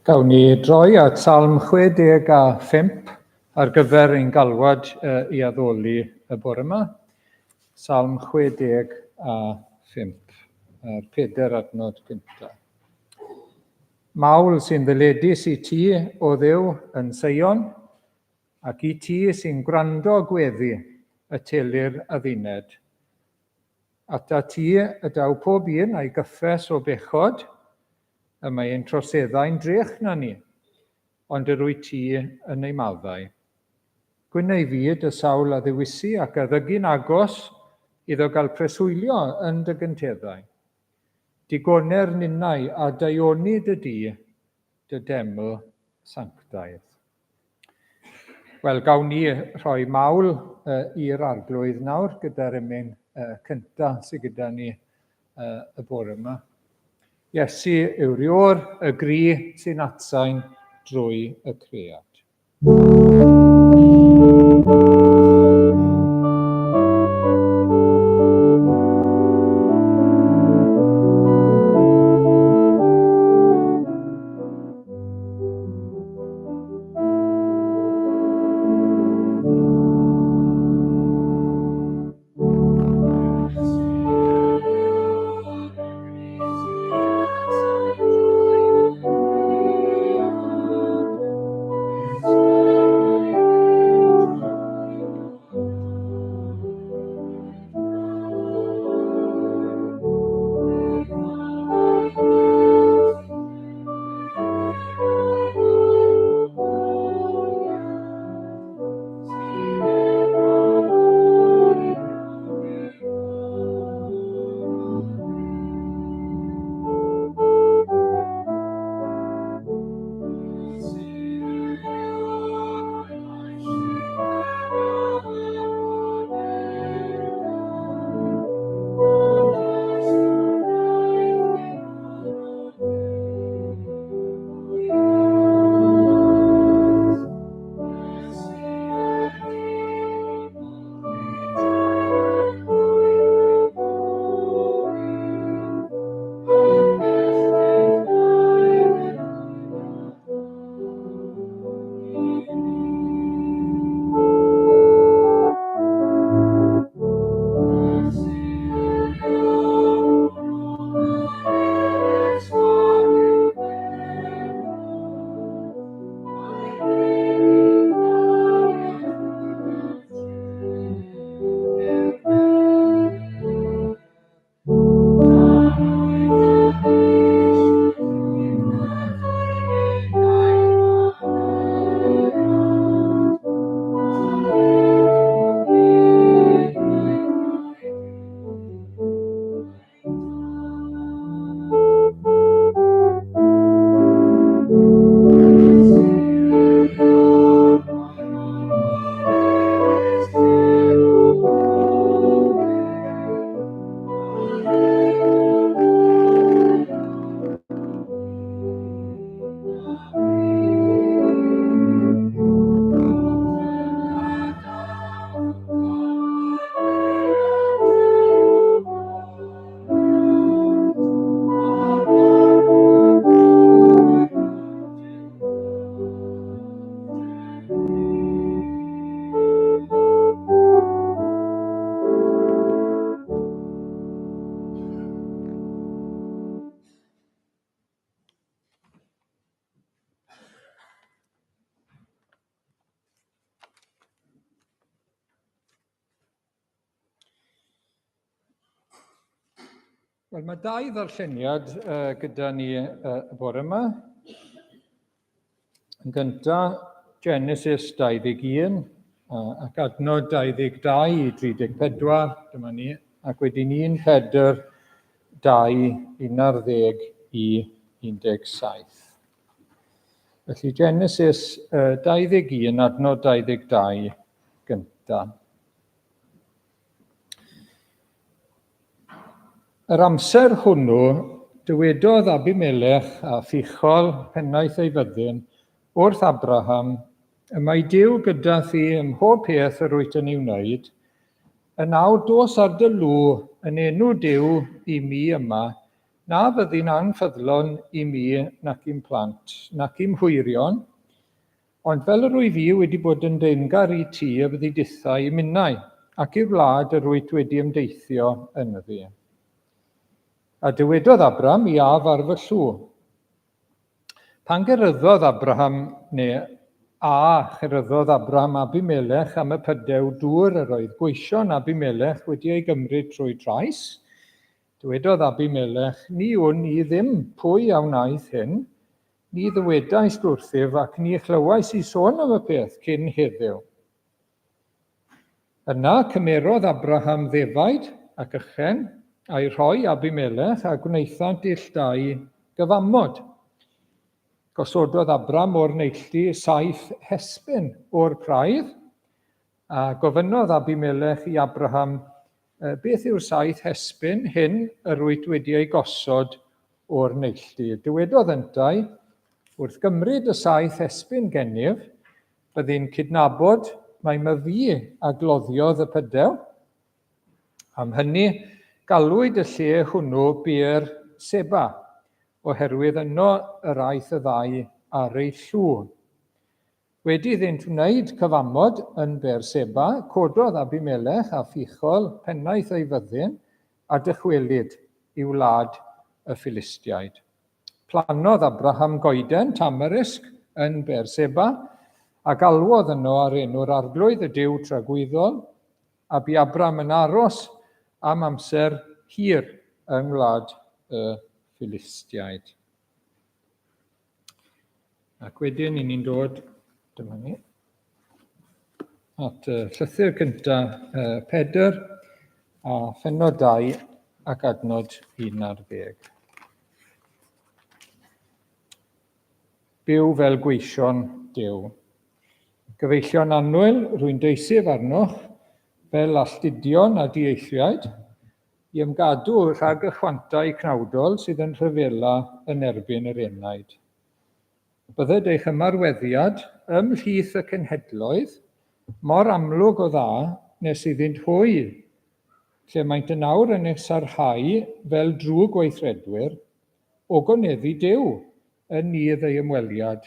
Gawn ni droi at Salm 65 ar gyfer ein galwad i addoli y bore yma. Salm 65, a'r peder adnod gyntaf. Mawl sy'n ddyledus i ti, o Dduw, yn Seion, ac i ti sy'n gwrando gweddi y telir adduned. Atat ti y daw pob un a'i gyffes o bechod, y mae ein troseddau'n drech na ni, ond yr wyt ti yn ei maddau. Gwyn ei fyd y sawl a ddewisi ac a ddygi'n agos iddo gael preswylio yn dy gynteddau. Digoner ninnau a daioni dy dŷ, dy deml sanctaidd. Wel, gawn ni rhoi mawl uh, i'r arglwydd nawr gyda'r emyn uh, cyntaf sydd gyda ni uh, y bore yma. Iesu yw'r ior, y gri sy'n atsain drwy y cread. Wel, mae dau ddarlleniad uh, gyda ni uh, y bore yma. Yn gyntaf, Genesis 21 uh, ac adnod 22 i 34, dyma ni, ac wedyn 1 Pedr 2, 11 i 17. Felly Genesis uh, 21, adnod 22 gyntaf. Yr amser hwnnw, dywedodd Abimelech a Phichol, pennaeth ei fyddin, wrth Abraham, Y mae Duw gyda thi ym mhob peth yr wyt yn ei wneud. Yn awr dos ar dy lw yn enw Duw i mi yma, Na fyddi'n anffyddlon i mi nac i'm plant, nac i'm hwyrion, ond fel yr wyf i wedi bod yn deyrngar i ti y byddi dithau i minnau, ac i'r wlad yr wyt wedi ymdeithio ynddi. A dywedodd Abram, I af ar fy llw. Pan geryddodd Abraham, neu a cheryddodd Abraham Abimelech am y pydew dŵr yr oedd gweision Abimelech wedi ei gymryd trwy drais, dywedodd Abimelech, Ni wn i ddim pwy a wnaeth hyn, ni ddywedaist wrthyf ac ni chlywais i sôn am y peth cyn heddiw. Yna cymerodd Abraham ddefaid ac ychen, a'i rhoi Abimelech, a gwnaethant ill dau gyfamod. Gosododd Abram o'r neilltu saith hesbyn o'r praidd, a gofynnodd Abimelech i Abraham, Beth yw'r saith hesbyn hyn yr wyt wedi eu gosod o'r neilltu? Dywedodd yntau, Wrth gymryd y saith hesbyn gennyf, byddi'n cydnabod mai myfi a gloddiodd y pydew. Am hynny, galwyd y lle hwnnw Beer Seba, oherwydd yno yr aeth y ddau ar eu llw. Wedi iddynt wneud cyfamod yn Beerseba, cododd Abimelech a Phichol, pennaeth ei fyddin, a dychwelyd i wlad y Philistiaid. Plannodd Abraham goeden tamarisg yn Beerseba, a galwodd yno ar enw'r Arglwydd y Duw tragwyddol, a bu Abram yn aros am amser hir yng ngwlad y Philistiaid. Ac wedyn, i ni'n dod, dyma ni, at y llythyr cyntaf Pedr a phenod 2 ac adnod 11. Byw fel gweision Duw. Gyfeillion annwyl, rwy'n deisyf arnoch fel alltudion a dieithriaid, i ymgadw rhag y chwantau cnawdol sydd yn rhyfela yn erbyn yr enaid. Bydded eich ymarweddiad ymhlith y cenhedloedd mor amlwg o dda nes iddynt hwy, lle maent yn awr yn eich sarhau fel drwg-weithredwyr, ogoneddu Duw yn nydd ei ymweliad,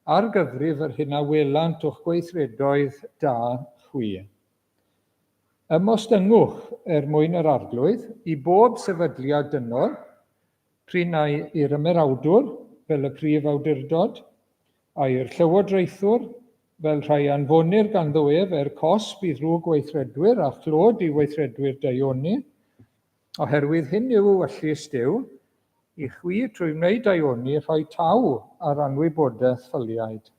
ar gyfrif yr hyn a welant o'ch gweithredoedd da chwi. Ymostyngwch er mwyn yr Arglwydd i bob sefydliad dynol, p'run ai i'r ymerawdwr fel y prif awdurdod, ai i'r llywodraethwr fel rhai anfonir ganddo ef er cosb i ddrwg-weithredwyr a chlod i weithredwyr daioni, oherwydd hyn yw ewyllys Duw, i chwi trwy wneud daioni rhoi taw ar anwybodaeth ffyliaid.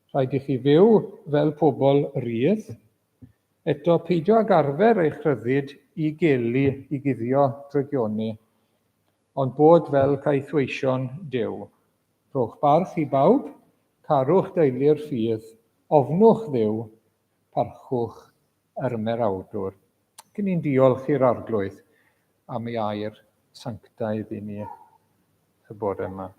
Rhaid i chi fyw fel pobl rydd. Eto, peidio ag arfer eich rhyddid i gelu, i guddio drygioni, ond bod fel caethweision Duw. Rhowch barch i bawb, carwch deulu'r ffydd, ofnwch Dduw, parchwch yr ymerawdwr. Ac ni'n diolch i'r Arglwydd am ei air sanctaidd i ni y bore yma.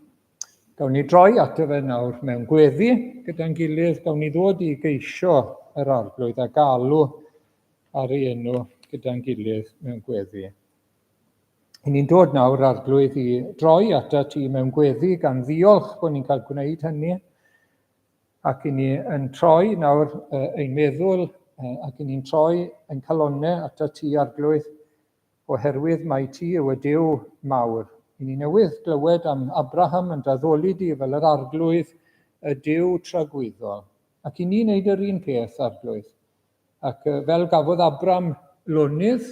Gawn ni droi ato fe nawr mewn gweddi gyda'n gilydd, gawn ni ddod i geisio yr Arglwydd a galw ar ei enw gyda'n gilydd mewn gweddi. I ni'n dod nawr, Arglwydd, i droi ata ti mewn gweddi gan ddiolch bod ni'n cael gwneud hynny. Ac i ni yn troi nawr ein meddwl ac i ni'n troi ein calonnau ata ti, Arglwydd, oherwydd mai ti yw y Duw mawr. I ni newydd glywed am Abraham yn d'addoli di fel yr Arglwydd, y Duw tragwyddol. Ac i ni wneud yr un peth, Arglwydd. Ac fel gafodd Abram lonydd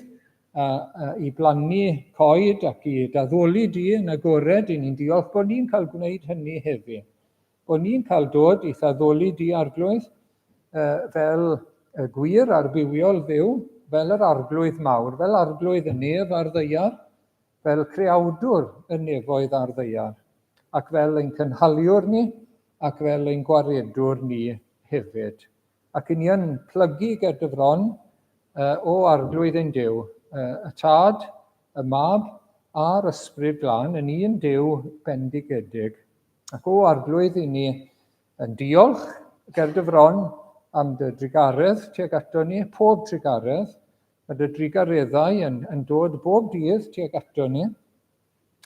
a, a, i blannu coed ac i d'addoli di yn agored, i ni'n diolch bod ni'n cael gwneud hynny heddi. Bod ni'n cael dod i'th addoli di, Arglwydd, fel y gwir a'r bywiol Dduw, fel yr Arglwydd mawr, fel Arglwydd y nef a'r ddaear, fel creawdwr y nefoedd a'r ddaear, ac fel ein cynhaliwr ni, ac fel ein gwaredwr ni hefyd. Ac i ni yn plygu ger dy fron, o Arglwydd ein Duw, y Tad, y Mab a'r Ysbryd Glân yn un Duw bendigedig. Ac o Arglwydd, i ni yn diolch ger dy fron am dy drugaredd tuag ato ni, pob trugaredd. Mae dy drugareddau yn, yn dod bob dydd tuag ato ni.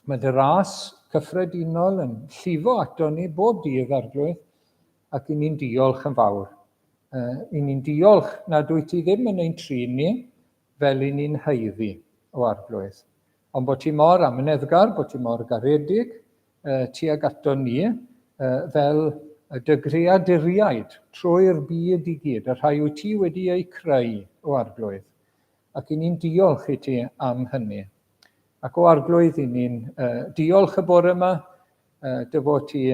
Mae dy ras cyffredinol yn llifo ato ni bob dydd, Arglwydd, ac i ni'n diolch yn fawr. I ni'n diolch nad wyt ti ddim yn ein trin ni fel i ni'n haeddu, o Arglwydd. Ond bod ti mor amyneddgar, bod ti mor garedig tuag ato ni fel dy greaduriaid trwy'r byd i gyd, y rhai wyt ti wedi eu creu, o Arglwydd. Ac i ni'n diolch i ti am hynny. Ac o Arglwydd, i ni'n diolch y bore yma, dy fod ti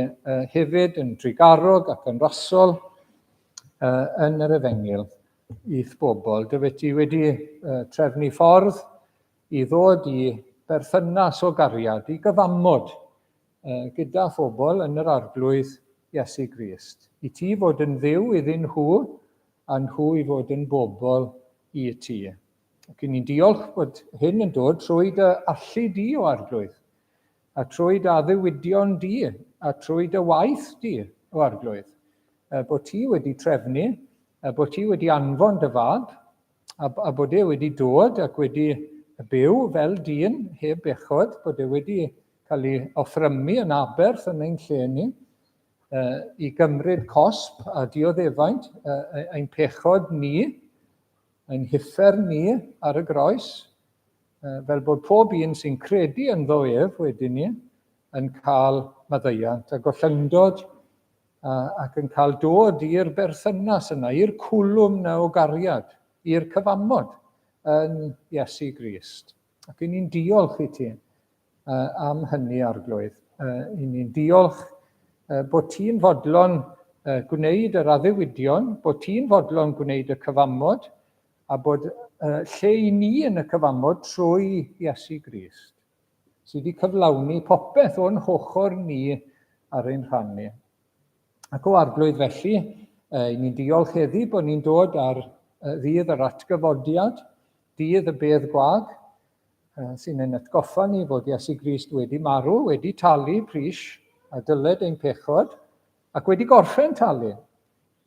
hefyd yn drugarog ac yn rasol yn yr efengyl i'th bobl. Dy fod ti wedi trefnu ffordd i ddod i berthynas o gariad, i gyfamod gyda phobl yn yr Arglwydd Iesu Grist. I ti fod yn Dduw iddyn nhw, a nhw i fod yn bobl i ti. Ac i ni'n diolch bod hyn yn dod trwy dy allu di o Arglwydd, a trwy dy addewidion di, a trwy dy waith di o Arglwydd. Bod ti wedi trefnu, bod ti wedi anfon dy fab, a, a bod e wedi dod ac wedi byw fel dyn heb bechod, bod e wedi cael ei offrymu yn aberth yn ein lle ni, i gymryd cosb a dioddefaint ein pechod ni, ein huffern ni ar y groes, fel bod pob un sy'n credu ynddo ef wedyn ni yn cael maddeuant a gollyngdod ac yn cael dod i'r berthynas yna, i'r cwlwm yna o gariad, i'r cyfamod yn Iesu Grist. Ac i ni'n diolch i ti am hynny, Arglwydd. I ni'n diolch bod ti'n fodlon gwneud yr addewidion, bod ti'n fodlon gwneud y cyfamod, a bod lle i ni yn y cyfamod trwy Iesu Grist, sydd wedi cyflawni popeth o'n hochr ni ar ein rhan ni. Ac o Arglwydd felly, i ni'n diolch heddi bod ni'n dod ar ddydd yr atgyfodiad, dydd y bedd gwag, sy'n ein atgoffa ni fod Iesu Grist wedi marw, wedi talu pris a dyled ein pechod, ac wedi gorffen talu,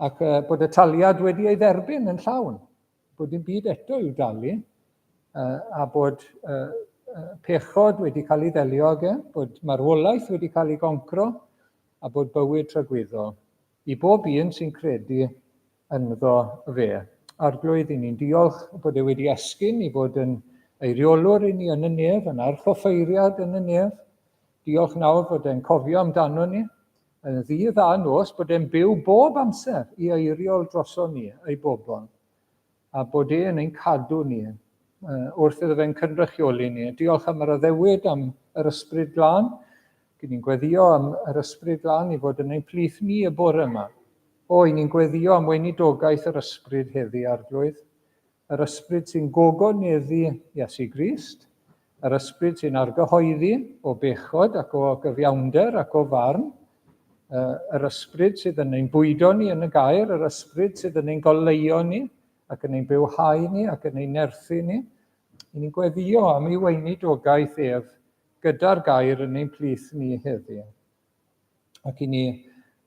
ac bod y taliad wedi ei dderbyn yn llawn, bod dim byd eto i'w dalu, a bod pechod wedi cael ei ddelio ag e, bod marwolaeth wedi cael ei goncro, a bod bywyd tragwyddol i bob un sy'n credu ynddo fe. Arglwydd, i ni'n diolch bod e wedi esgyn i fod yn eiriolwr i ni yn y nef, yn archoffeiriad yn y nef. Diolch nawr fod e'n cofio amdano ni, yn ddydd a nos, bod e'n byw bob amser i eiriol droso ni, ei bobl, a bod e'n ein cadw ni wrth iddo fe'n cynrychioli ni. Diolch am yr addewid am yr Ysbryd Glân. Gyn ni'n gweddio am yr Ysbryd Glân i fod yn ein plith ni y bore yma. O, i ni'n gweddio am weinidogaeth yr Ysbryd heddi, Arglwydd. Yr Ysbryd sy'n gogoneddu Iesu Grist, yr Ysbryd sy'n argyhoeddi o bechod ac o gyfiawnder ac o farn, yr Ysbryd sydd yn ein bwydo ni yn y gair, yr Ysbryd sydd yn ein goleuo ni ac yn ein bywhau ni ac yn ein nerthu ni. I ni'n gweddio am ei weinidogaeth ef gyda'r gair yn ein plith ni heddi. Ac i ni,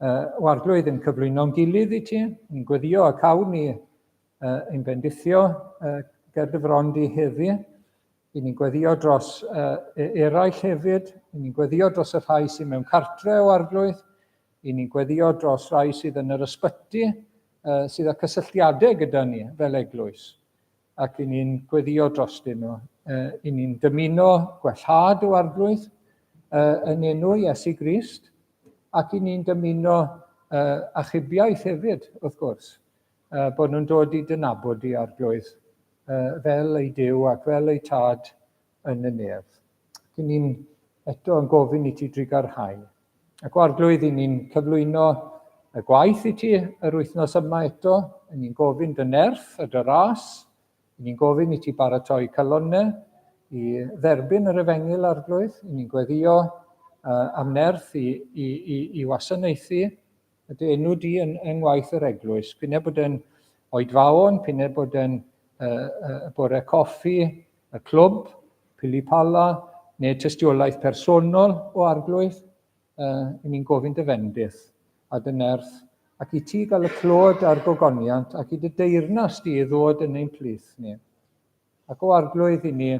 uh, o Arglwydd, yn cyflwyno'n gilydd i ti, ni'n gweddio ac awn ni uh, ein bendithio uh, ger dy fron di heddi. I ni'n gweddio dros uh, eraill hefyd. I ni'n gweddio dros y rhai sydd mewn cartre o Arglwydd. I ni'n gweddio dros rhai sydd yn yr ysbyty, uh, sydd â cysylltiadau gyda ni fel eglwys. Ac i ni'n gweddio drostyn nhw. Uh, I ni'n dymuno gwellhad o Arglwydd uh, yn enw Iesu Grist. Ac i ni'n dymuno uh, achubiaeth hefyd, wrth gwrs. Bod nhw'n dod i dy nabod di, Arglwydd, fel eu Duw ac fel eu Tad yn y nef. Ac i ni'n eto yn gofyn i ti drugarhau. Ac o Arglwydd, i ni'n cyflwyno y gwaith i ti yr wythnos yma eto. I ni'n gofyn dy nerth a dy ras. I ni'n gofyn i ti baratoi calonnau i dderbyn yr efengyl, Arglwydd. I ni'n gweddio am nerth i, i, i, i wasanaethu Y dy enw di yn, yng ngwaith yr eglwys. P'un bod e'n oedfaon, p'un bod e'n uh, bore coffi, y clwb, pili pala, neu tystiolaeth personol o Arglwydd, uh, i ni'n gofyn dy fendith a dy nerth, ac i ti gael y clod a'r gogoniant, ac i dy deyrnas di ddod yn ein plith ni. Ac o Arglwydd i ni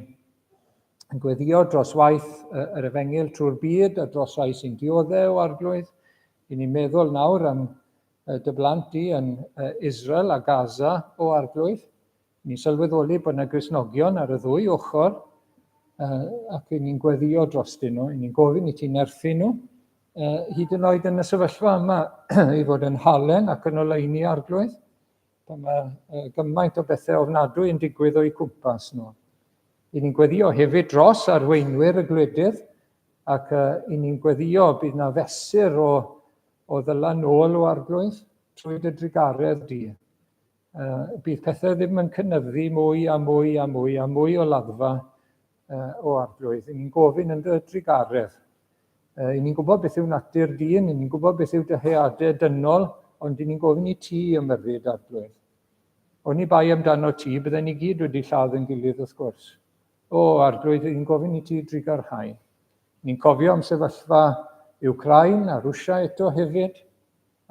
yn gweddio dros waith yr efengyl trwy'r byd a dros rai sy'n dioddef o Arglwydd. I ni'n meddwl nawr am dy blant di yn Israel a Gaza o Arglwydd. Ni'n sylweddoli bod yna Gristnogion ar y ddwy ochr ac i ni'n gweddio drostyn nhw. I ni'n gofyn i ti nerthu nhw, hyd yn oed yn y sefyllfa yma, i fod yn halen ac yn oleuni Arglwydd. Pan mae gymaint o bethau ofnadwy yn digwydd o'u cwmpas nhw. I ni'n gweddio hefyd dros arweinwyr y gwledydd ac i ni'n gweddio bydd na fesur o, o ddyla nôl o arglwydd trwy dy drugaredd di. Bydd pethau ddim yn cynyddu mwy a mwy a mwy a mwy o laddfa o arglwydd. I ni'n gofyn yn dy drugaredd. I ni'n gwybod beth yw natur dyn, i ni'n gwybod beth yw dyheadau dynol, ond i ni'n gofyn i ti ymyrryd, arglwydd. Oni bai amdano ti, bydden ni gyd wedi lladd yn gilydd wrth gwrs. O, arglwydd, i ni'n gofyn i ti drugarhau. Ni'n cofio am sefyllfa Wcráin a Rwsia eto hefyd,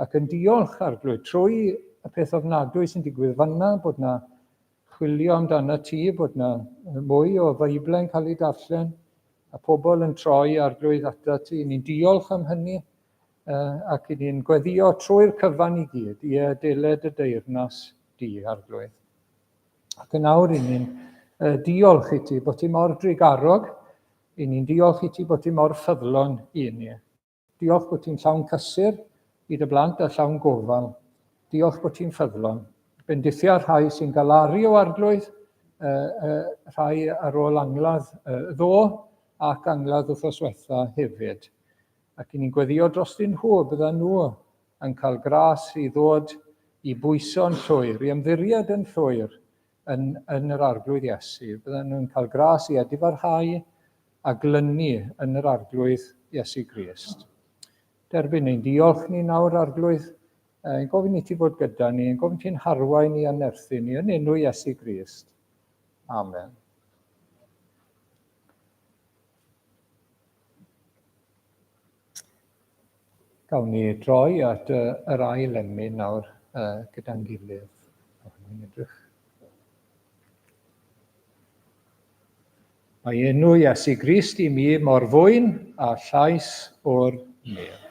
ac yn diolch, arglwydd, trwy y peth ofnadwy sy'n digwydd fanna, bod na chwilio amdano ti, bod na mwy o Feiblau'n cael ei darllen, a pobl yn troi arglwydd atat ti. Ni'n diolch am hynny, ac i ni'n gweddio trwy'r cyfan i gyd, i adeiled y deyrnas di, arglwydd. Ac yn awr, i ni'n diolch i ti bod ti mor drugarog, i ni'n diolch i ti bod ti mor ffyddlon i ni. Diolch bod ti'n llawn cysur i dy blant a llawn gofal. Diolch bod ti'n ffyddlon. Bendithia rhai sy'n galaru o arglwydd, rhai ar ôl angladd ddo ac angladd wythnos wetha hefyd. Ac i ni'n gweddio drostyn nhw, byddan nhw yn cael gras i ddod i bwyso'n llwyr, i ymddiried yn llwyr yn, yn yr arglwydd Iesu. Byddan nhw'n cael gras i edifarhau a glynu yn yr Arglwydd Iesu Grist. Derbyn ein diolch ni nawr, Arglwydd, yn gofyn i ti fod gyda ni, yn gofyn ti'n harwain ni a nerthu ni yn enw Iesu Grist. Amen. Gawn ni droi at yr ail emyn nawr gyda'n gilydd. Dwi'n edrych. Mae enw Iesu Grist i mi mor fwyn a llais o'r nef.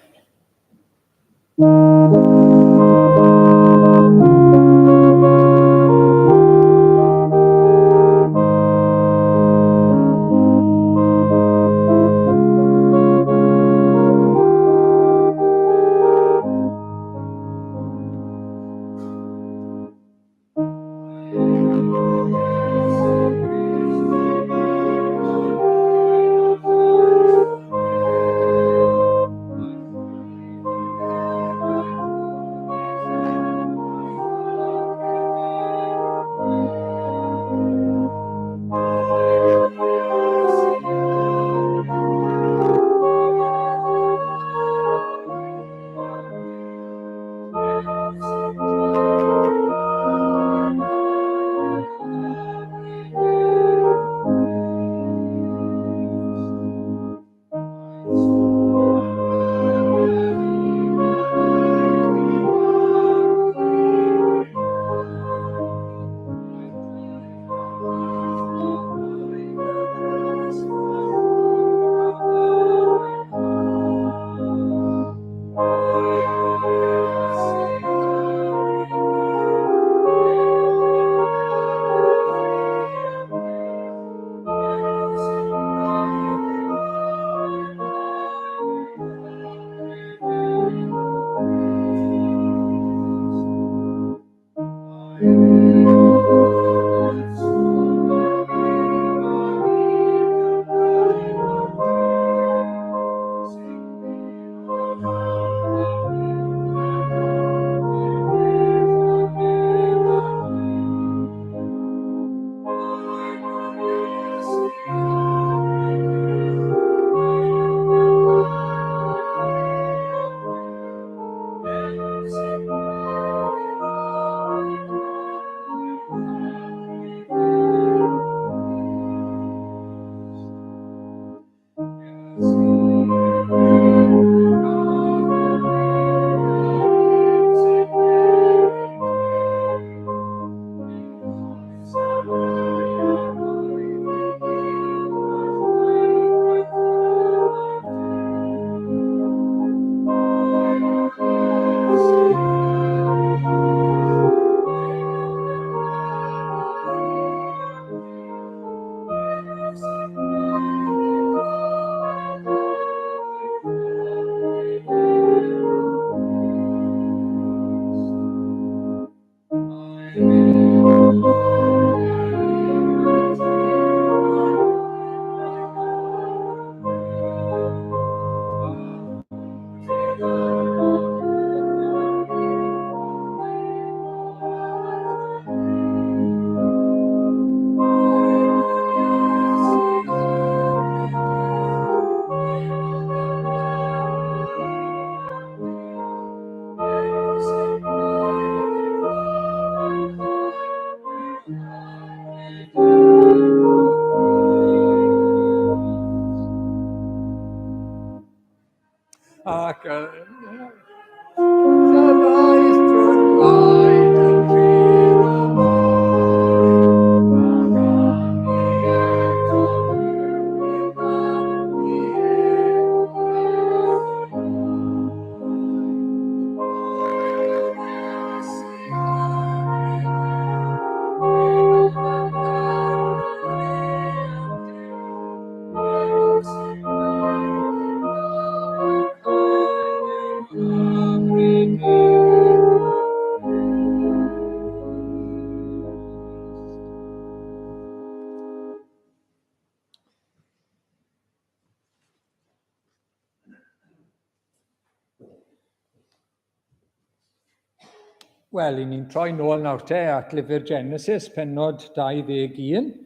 Wel, i ni'n troi nôl nawr te at lyfr Genesis, pennod 21,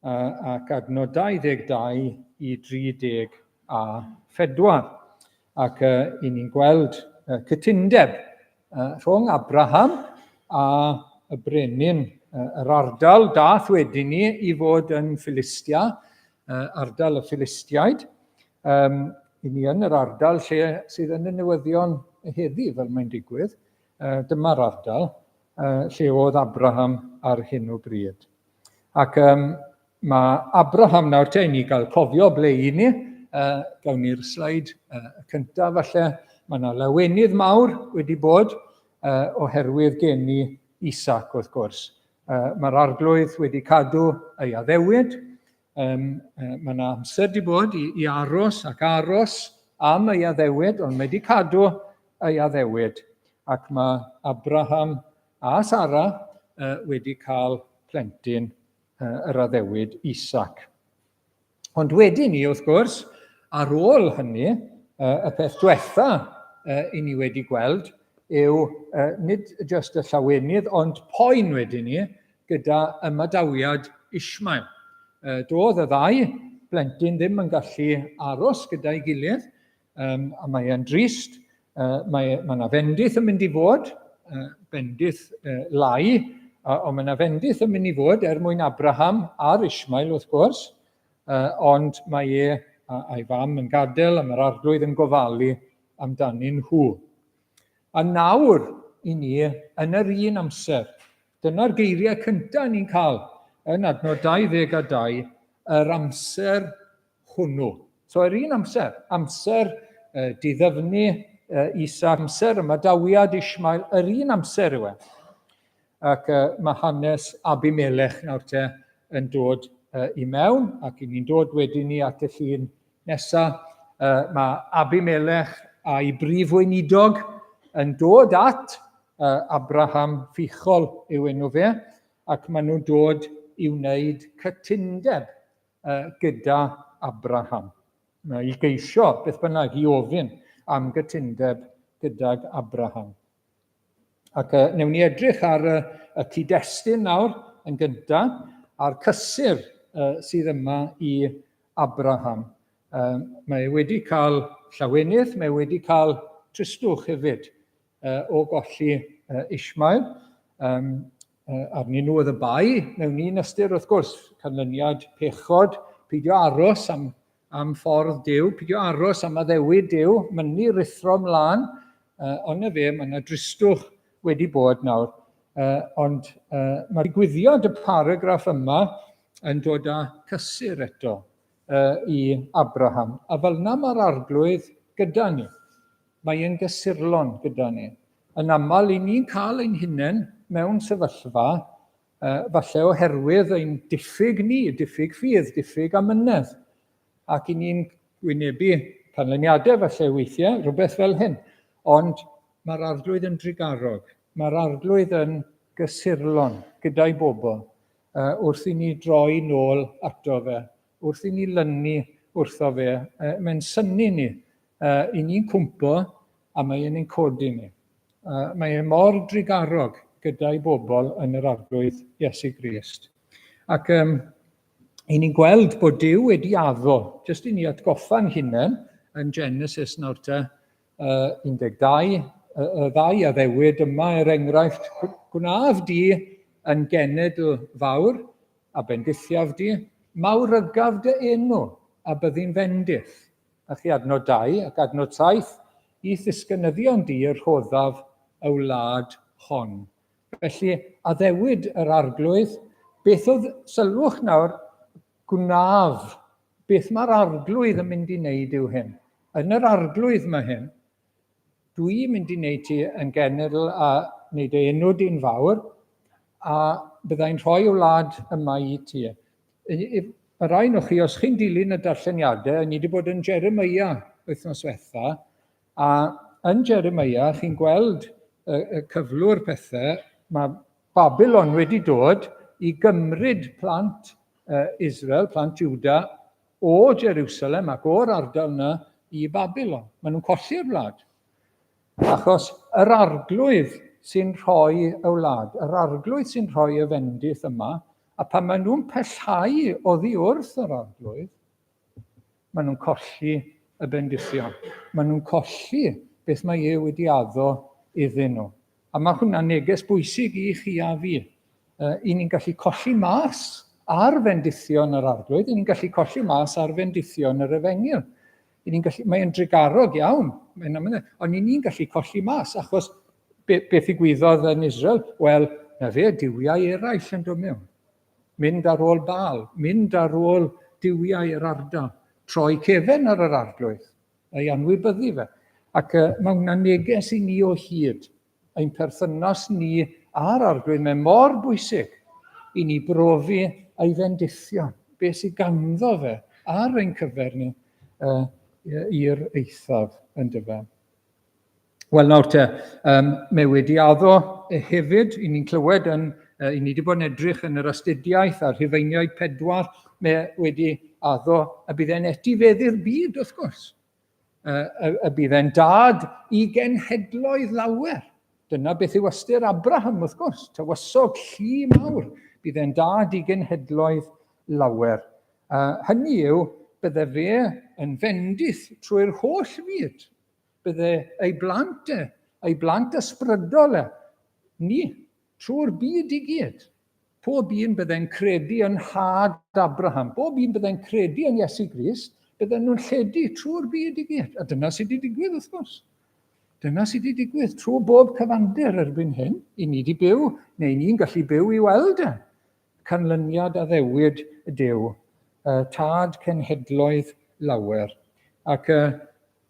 ac adnod 22 i 34. Ac i ni'n gweld cytundeb rhwng Abraham a y brenin yr ardal dath wedyn ni i fod yn Philistia, ardal y Philistiaid. Um, I ni yn yr ardal lle sydd yn y newyddion heddi, fel mae'n digwydd. Dyma'r ardal lle oedd Abraham ar hyn o bryd. Ac um, mae Abraham nawr te, i ni gael cofio ble i ni, gawn ni'r sleid cyntaf falle, mae yna lawenydd mawr wedi bod oherwydd geni Isaac wrth gwrs. Mae'r arglwydd wedi cadw ei addewid, Um, mae yna amser wedi bod i, i aros ac aros am ei addewid, ond mae wedi cadw ei addewid. Ac mae Abraham a Sara uh, wedi cael plentyn uh, yr addewid Isaac. Ond wedyn ni, wrth gwrs, ar ôl hynny, uh, y peth diwetha uh, i ni wedi gweld yw uh, nid jyst y llawenydd, ond poen wedyn ni gyda ymadawiad Ishmael. Doedd y ddau blentyn ddim yn gallu aros gyda'i gilydd, um, a mae e'n drist. Mae, mae yna fendith yn mynd i fod, bendith lai, ond mae yna fendith yn mynd i fod er mwyn Abraham a'r Ishmael wrth gwrs, ond mae e a'i fam yn gadael a mae'r arglwydd yn gofalu amdanyn nhw. A nawr i ni, yn yr un amser, dyna'r geiriau cyntaf ni'n cael yn adnod 22, yr amser hwnnw. So yr un amser, amser uh, diddyfnu uh, Isa, amser ymadawiad Ishmael, yr un amser yw e. Ac uh, mae hanes Abimelech nawr te yn dod uh, i mewn, ac i ni'n dod wedyn ni at y llun nesaf. Uh, mae Abimelech a'i brif weinidog yn dod at uh, Abraham Fichol yw enw fe, ac maen nhw'n dod i wneud cytundeb uh, gyda Abraham. I geisio, beth bynnag, i ofyn am gytundeb gydag Abraham. Ac uh, newn ni edrych ar y, y cyd-destun nawr yn gyntaf, a'r cysur uh, sydd yma i Abraham. Um, mae e wedi cael llawenydd, mae e wedi cael tristwch hefyd uh, o golli uh, Ishmael. Um, uh, arnyn nhw oedd y bai mewn un ystyr wrth gwrs, canlyniad pechod, peidio aros am am ffordd Duw, pidio aros am addewid Duw, mynnu ruthro mlaen, uh, ond na fe, mae yna dristwch wedi bod nawr. Uh, ond uh, mae digwyddiad y paragraff yma yn dod â cysur eto uh, i Abraham. A fel yna mae'r arglwydd gyda ni. Mae e'n gysurlon gyda ni. Yn aml, i ni'n cael ein hunain mewn sefyllfa falle oherwydd ein diffyg ni, diffyg ffydd, diffyg amynedd, ac i ni'n wynebu canlyniadau falle weithiau, rhywbeth fel hyn. Ond mae'r arglwydd yn drugarog, mae'r arglwydd yn gysurlon gyda'i bobl uh, wrth i ni droi nôl ato fe, wrth i ni lynu wrtho fe, uh, mae'n synnu ni, uh, i ni'n cwmpo a mae e'n ein codi ni. Uh, mae e mor drugarog gyda'i bobl yn yr arglwydd Iesu Grist. Ac um, i ni'n gweld bod Duw wedi addo, jyst i ni atgoffa'n hunain yn Genesis nawr te, uh, 12, y, y ddau addewid yma er enghraifft, gwnaf di yn genedl fawr, a bendithiaf di, mawrygaf dy enw, a byddi'n fendith. A chi adnod 2 ac adnod 7, i'th ddisgynyddion di y rhoddaf y wlad hon. Felly, addewid yr arglwydd, beth oedd, sylwch nawr, gwnaf, beth mae'r arglwydd yn mynd i wneud yw hyn. Yn yr arglwydd mae hyn. Dwi'n mynd i wneud ti yn genedl a wneud ei enw di'n fawr, a byddai'n rhoi y wlad yma i ti. Mae rai nhw chi, os chi'n dilyn y darlleniadau, ni wedi bod yn Jeremiah wythnos diwetha, a yn Jeremiah chi'n gweld y, y cyflwr pethau, mae Babylon wedi dod i gymryd plant Israel, plant Juda, o Jerusalem ac o'r ardal yna i Babylon. Maen nhw'n colli'r wlad. Achos yr arglwydd sy'n rhoi y wlad, yr arglwydd sy'n rhoi y fendith yma, a pan maen nhw'n pellhau oddi wrth yr arglwydd, maen nhw'n colli y bendithion. Maen nhw'n colli beth mae e wedi addo iddyn nhw. A mae hwnna'n neges bwysig i chi a fi. I ni'n gallu colli mas ar fendithion yr arglwydd, i ni'n gallu colli mas ar fendithion yr efengyl. I ni'n gallu, mae'n drugarog iawn, mae'n amlwg, ond i ni'n gallu colli mas, achos be, beth ddigwyddodd yn Israel? Wel, na fe, duwiau eraill yn dod mewn. Mynd ar ôl Baal, mynd ar ôl duwiau yr ardal, troi cefen ar yr arglwydd, ei anwybyddu fe. Ac uh, mae hwnna'n neges i ni o hyd. Ein perthynas ni â'r arglwydd, mae mor bwysig i ni brofi ei fendithion, beth sydd ganddo fe ar ein cyfer ni uh, i'r eithaf yn dyfe. Wel nawr te, um, mae wedi addo hefyd, i ni'n clywed yn, uh, i ni wedi bod yn edrych yn yr astudiaeth a'r Rhufeiniaid pedwar, mae wedi addo y bydd e'n etifeddu'r byd wrth gwrs. Y, y bydd e'n dad i genhedloedd lawer. Dyna beth yw ystyr Abraham wrth gwrs, tywysog llu mawr. Bydd e'n dad i genhedloedd lawer. Hynny yw, bydde fe yn fendith trwy'r holl fyd. Bydde ei blant e, ei blant ysbrydol e, ni, trwy'r byd i gyd. Pob un bydde'n credu yn nhad Abraham, bob un bydde'n credu yn Iesu Grist, bydden nhw'n lledu trwy'r byd i gyd. A dyna sydd wedi digwydd, wrth gwrs. Dyna sydd wedi digwydd trwy bob cyfandir erbyn hyn. I ni wedi byw, neu ni'n gallu byw i weld e. Canlyniad addewid Duw, tad cenhedloedd lawer. Ac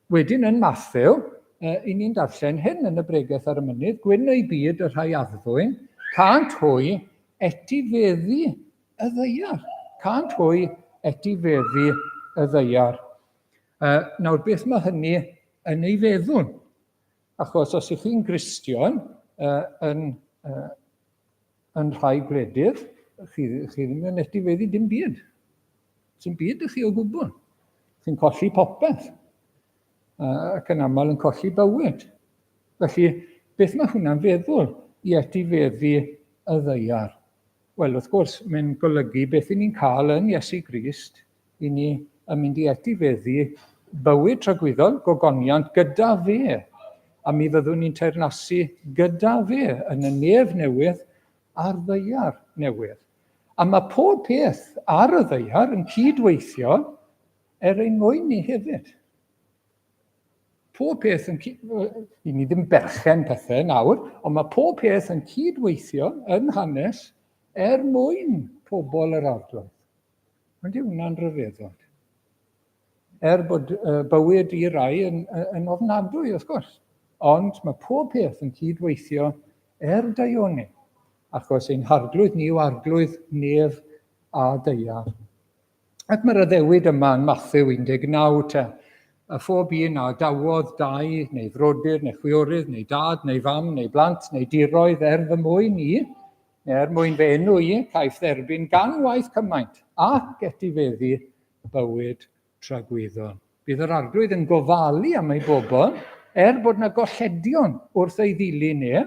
Wedyn yn Mathew, i ni'n darllen hyn yn y Bregeth ar y Mynydd, Gwyn eu byd y rhai addfwyn, cânt hwy etifeddu y ddaear. Cânt hwy etifeddu y ddaear. Uh, nawr, beth mae hynny yn ei feddwl? Achos os ych chi'n Gristion uh, yn, uh, yn rhai gwledydd, chi, chi ddim yn etifeddu dim byd. Sy'n byd i chi o gwbl. Chi'n colli popeth. Ac yn aml yn colli bywyd. Felly, beth mae hwnna'n feddwl i etifeddu y ddaear? Wel, wrth gwrs, mae'n golygu beth i ni'n cael yn Iesu Grist, i ni yn mynd i etifeddu bywyd tragwyddol, gogoniant gyda fe. A mi fyddwn ni'n teyrnasu gyda fe yn y nef newydd a'r ddaear newydd. A mae pob peth ar y ddaear yn cydweithio er ein mwyn ni hefyd. Pob peth yn... I ni ddim berchen pethau nawr, ond mae pob peth yn cydweithio yn hanes er mwyn pobl yr arglwydd. Ond yw hwnna'n rhyfeddod? Er bod bywyd i rai yn, yn ofnadwy, wrth gwrs. Ond mae pob peth yn cydweithio er daioni, achos ein harglwydd ni yw arglwydd nef a daear. Ac mae'r addewid yma yn Mathew 19 te, a phob un a dawodd dau neu frodyr neu chwiorydd neu dad neu fam neu blant neu diroedd er fy mwyn i, neu er mwyn fy enw i, caiff dderbyn gan waith cymaint ac etifeddu bywyd tragwyddol. Bydd yr Arglwydd yn gofalu am ei bobl, er bod na golledion wrth ei ddilyn e,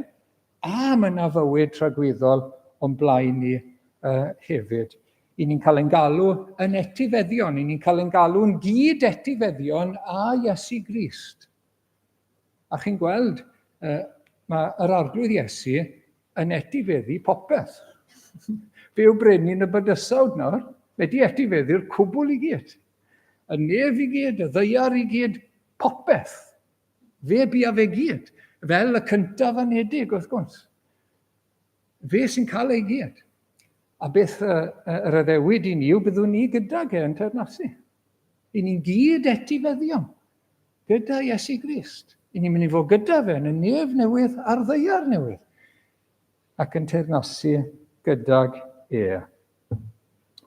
a mae yna fywyd tragwyddol o'n blaen ni uh, hefyd. I ni'n cael ein galw yn etifeddion, i ni'n cael ein galw'n gyd-etifeddion a Iesu Grist. A chi'n gweld, uh, mae yr Arglwydd Iesu yn etifeddu popeth. Fe yw brenin y bydysawd nawr, wedi etifeddu'r cwbl i gyd. Y nef i gyd, y ddaear i gyd, popeth. Fe bia fe gyd, fel y cyntaf anedig wrth gwrs. Fe sy'n cael ei gyd. A beth yr addewid i ni yw byddwn ni gydag e yn teyrnasu. I ni'n gyd etifeddion gyda Iesu Grist. I ni'n mynd i fod gyda fe yn y nef newydd a'r ddaear newydd ac yn teyrnasu gydag e.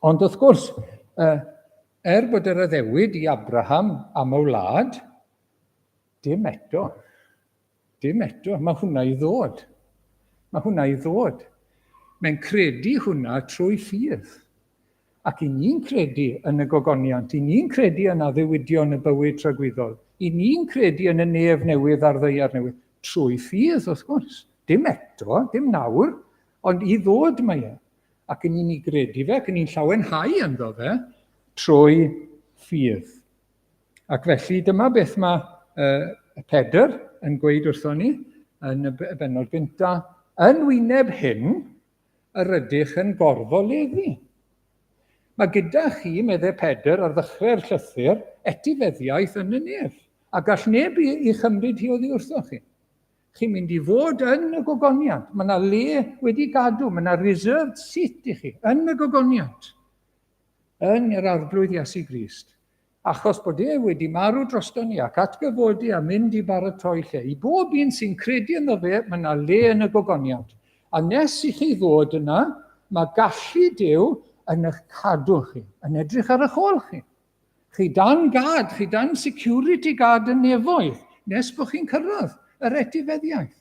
Ond wrth gwrs, er bod yr addewid i Abraham am y wlad, dim eto. Dim eto, mae hwnna i ddod. Mae hwnna i ddod. Mae'n credu hwnna trwy ffydd. Ac i ni'n credu yn y gogoniant, i ni'n credu yn addewidion y bywyd tragwyddol, i ni'n credu yn y nef newydd a'r ddaear newydd, trwy ffydd, wrth gwrs. Dim eto, dim nawr, ond i ddod mae e. Ac yn ni'n ei gredu fe, ac yn ni'n llawenhau ynddo fe, trwy ffydd. Ac felly dyma beth mae Pedr yn gweud wrthon ni yn y bennod gyntaf. Yn wyneb hyn, yr ydych yn gorfoleddu. Mae gyda chi, meddai Pedr ar ddechrau'r llythyr, etifeddiaeth yn y nef, a gall neb i, i chymryd hi oddi wrthoch chi. Chi'n mynd i fod yn y gogoniant. Mae yna le wedi gadw, mae yna reserved seat i chi yn y gogoniant. Yn yr Arglwydd Iesu Grist. Achos bod e wedi marw droston ni ac atgyfodi a mynd i baratoi lle. I bob un sy'n credu ynddo fe, mae yna le yn y gogoniant. A nes i chi ddod yna, mae gallu Duw yn eich cadw chi, yn edrych ar eich ôl chi. Chi dan gad, chi dan security guard y nefoedd, nes bod chi'n cyrraedd yr etifeddiaeth.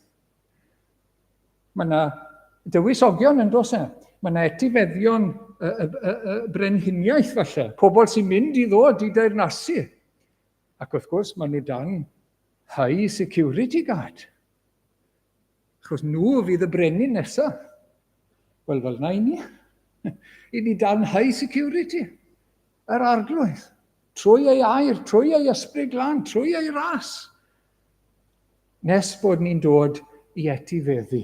Mae yna dywysogion yn dos e. Mae yna etifeddion y, y, y, y brenhiniaeth falle, pobl sy'n mynd i ddod i deyrnasu. Ac wrth gwrs, maen nhw dan high security guard. Achos nhw fydd y brenin nesaf. Wel, fel na i ni. I ni dan high security. Yr arglwydd. Trwy ei air, trwy ei ysbryd glân, trwy ei ras. Nes bod ni'n dod i etifeddu.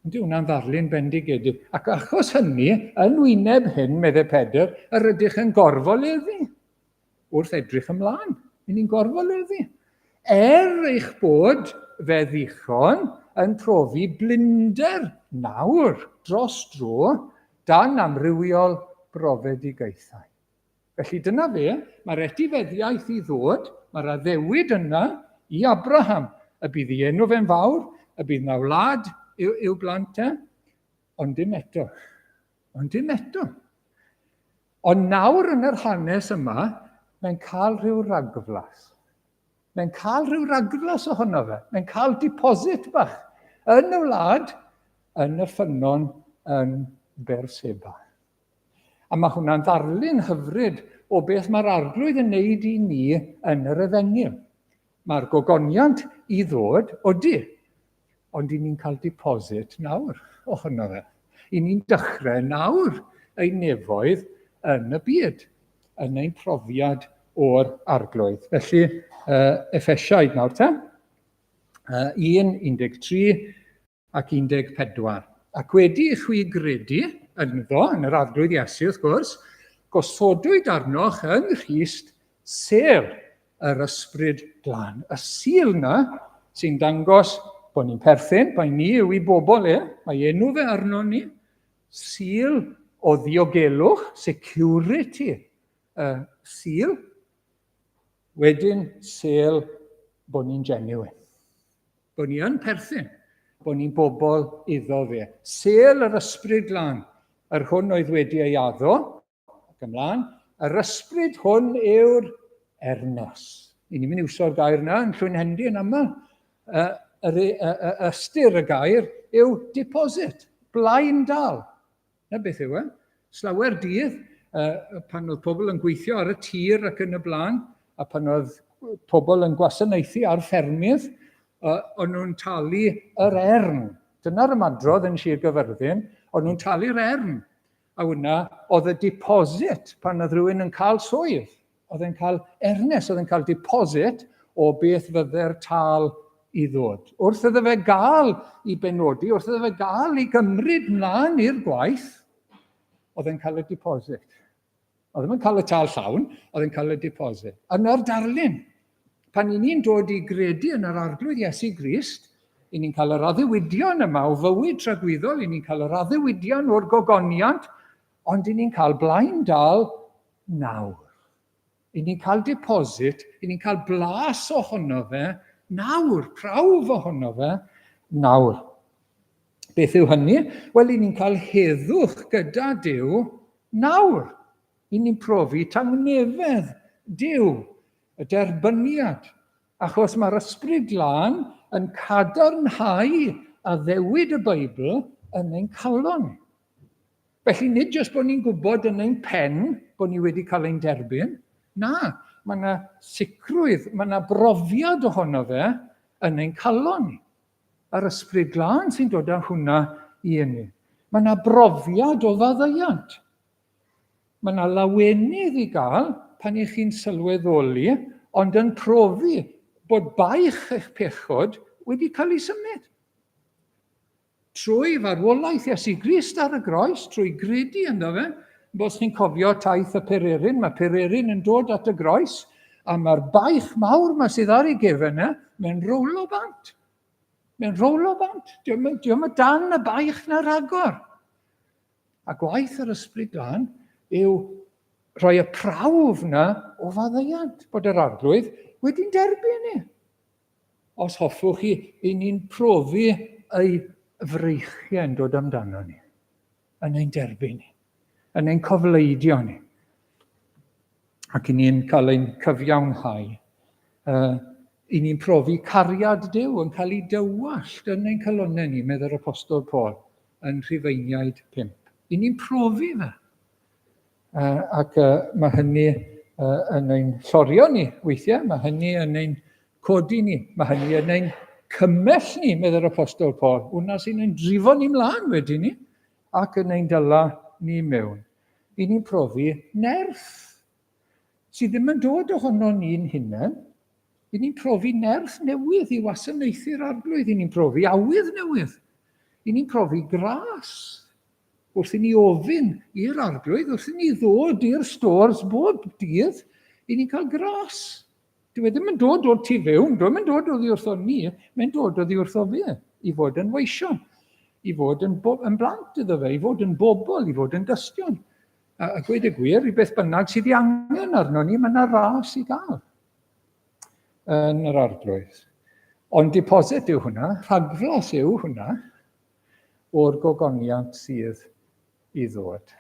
Ydy hwnna'n ddarlun bendigedig. Ac achos hynny, yn wyneb hyn, meddai Pedr, yr ydych yn gorfoleddu. Wrth edrych ymlaen, i ni'n gorfoleddu. Er eich bod fe ddichon yn profi blinder nawr dros dro dan amrywiol brofedigaethau. Felly dyna fe, mae'r etifeddiaeth i ddod, mae'r addewid yna i Abraham, y bydd ei enw fe'n fawr, y bydd na wlad i'w, i'w blant e, ond dim eto. Ond dim eto. Ond nawr yn yr hanes yma, mae'n cael rhyw ragflas. Mae'n cael rhyw ragflas ohono fe. Mae'n cael deposit bach yn y wlad, yn y ffynnon yn Berseba. A mae hwnna'n ddarlun hyfryd o beth mae'r Arglwydd yn neud i ni yn yr efengyl. Mae'r gogoniant i ddod, odi, ond i ni'n cael deposit nawr ohono fe. I ni'n dechrau nawr ein nefoedd yn y byd, yn ein profiad o'r Arglwydd. Felly, Effesiaid nawr te, 1, 13, ac 14. Ac wedi i chwi gredu ynddo, yn yr Arglwydd Iesu wrth gwrs, gosodwyd arnoch yng Nghrist sêl yr Ysbryd Glân. Y sîl na sy'n dangos bod ni'n perthyn, mae ni yw i bobl e, mae enw fe arno ni, sîl o ddiogelwch, security, y sîl, wedyn sêl bod ni'n genuine. Bod ni yn perthyn, bod ni'n bobl iddo fe. Sêl yr Ysbryd Glân, yr hwn oedd wedi ei addo, ac ymlaen, yr ysbryd hwn yw'r ernes. I ni'n mynd i wsio'r gair yna yn Llwynhendy yn aml. Yr, ystyr y gair yw deposit, blaen dal. Na beth yw e. Slawer dydd, pan oedd pobl yn gweithio ar y tir ac yn y blaen, a pan oedd pobl yn gwasanaethu ar ffermydd, o'n nhw'n talu yr ern. Dyna'r ymadrodd yn Sir Gyfyrddin, o'n nhw'n talu'r ern. A hwnna oedd y deposit pan oedd rhywun yn cael swydd. Oedd e'n cael ernes, oedd e'n cael deposit o beth fydde'r tâl i ddod. Wrth iddo fe gael i benodi, wrth iddo fe gael i gymryd mlaen i'r gwaith, oedd e'n cael y deposit. Oedd ddim yn cael y tâl llawn, oedd e'n cael y deposit. Yna'r darlun, pan i ni'n dod i gredu yn yr Arglwydd Iesu Grist, i ni'n cael yr addewidion yma o fywyd tragwyddol, i ni'n cael yr addewidion o'r gogoniant, ond i ni'n cael blaen dal nawr. I ni'n cael deposit, i ni'n cael blas ohono fe nawr, prawf ohono fe nawr. Beth yw hynny? Wel, i ni'n cael heddwch gyda Duw nawr. I ni'n profi tangnefedd Duw, y derbyniad, achos mae'r Ysbryd Glân yn cadarnhau addewid y Beibl yn ein calon. Felly nid jyst bod ni'n gwybod yn ein pen bod ni wedi cael ein derbyn, na, mae yna sicrwydd, mae yna brofiad ohono fe yn ein calon ni. A'r Ysbryd Glân sy'n dod â hwnna i ni. Mae yna brofiad o faddeuant. Mae yna lawenydd i gael pan i chi'n sylweddoli, ond yn profi bod baich eich pechod wedi cael ei symud. Trwy farwolaeth Iesu Grist ar y groes, trwy gredu ynddo fe, os chi'n cofio taith y pererin, mae pererin yn dod at y groes, a mae'r baich mawr ma sydd ar ei gefen e, mae'n rowlo bant. Mae'n rowlo bant. Diolch yn dan y baich na rhagor. A gwaith yr Ysbryd Glân yw rhoi y prawf na o faddeuant, bod yr Arglwydd wedi'n derbyn ni. Os hoffwch chi, i ni'n profi ei freichiau yn dod amdano ni, yn ein derbyn ni, yn ein cofleidio ni, ac i ni'n cael ein cyfiawnhau. Uh, I ni'n profi cariad Duw yn cael ei dywallt yn ein calonnau ni, meddai'r Apostol Paul yn Rhufeiniaid 5. I ni'n profi fe. Ac mae hynny yn ein llorio ni weithiau, mae hynny yn ein codi ni, mae hynny yn ein cymell ni, meddai'r Apostol Paul. Hwna sy'n ein drifo ni mlaen wedyn ni, ac yn ein dyla ni mewn. I ni'n profi nerth sydd ddim yn dod ohono ni'n hunain. I ni'n profi nerth newydd i wasanaethu'r Arglwydd. I ni'n profi awydd newydd. I ni'n profi gras Wrth i ni ofyn i'r Arglwydd, wrth i ni ddod i'r stores bob dydd, i ni'n cael gras. Dyw e ddim yn dod o'r tu fewn, dyw e ddim yn dod oddi wrtho ni, mae'n dod oddi wrtho fe, i fod yn weision, i fod yn, yn blant iddo fe, i fod yn bobl, i fod yn dystion. A, a gweud y gwir, i beth bynnag sydd ei angen arno ni, mae yna ras i gael yn yr Arglwydd. Ond deposit yw hwnna, rhagflas yw hwnna, o'r gogoniant sydd i ddod.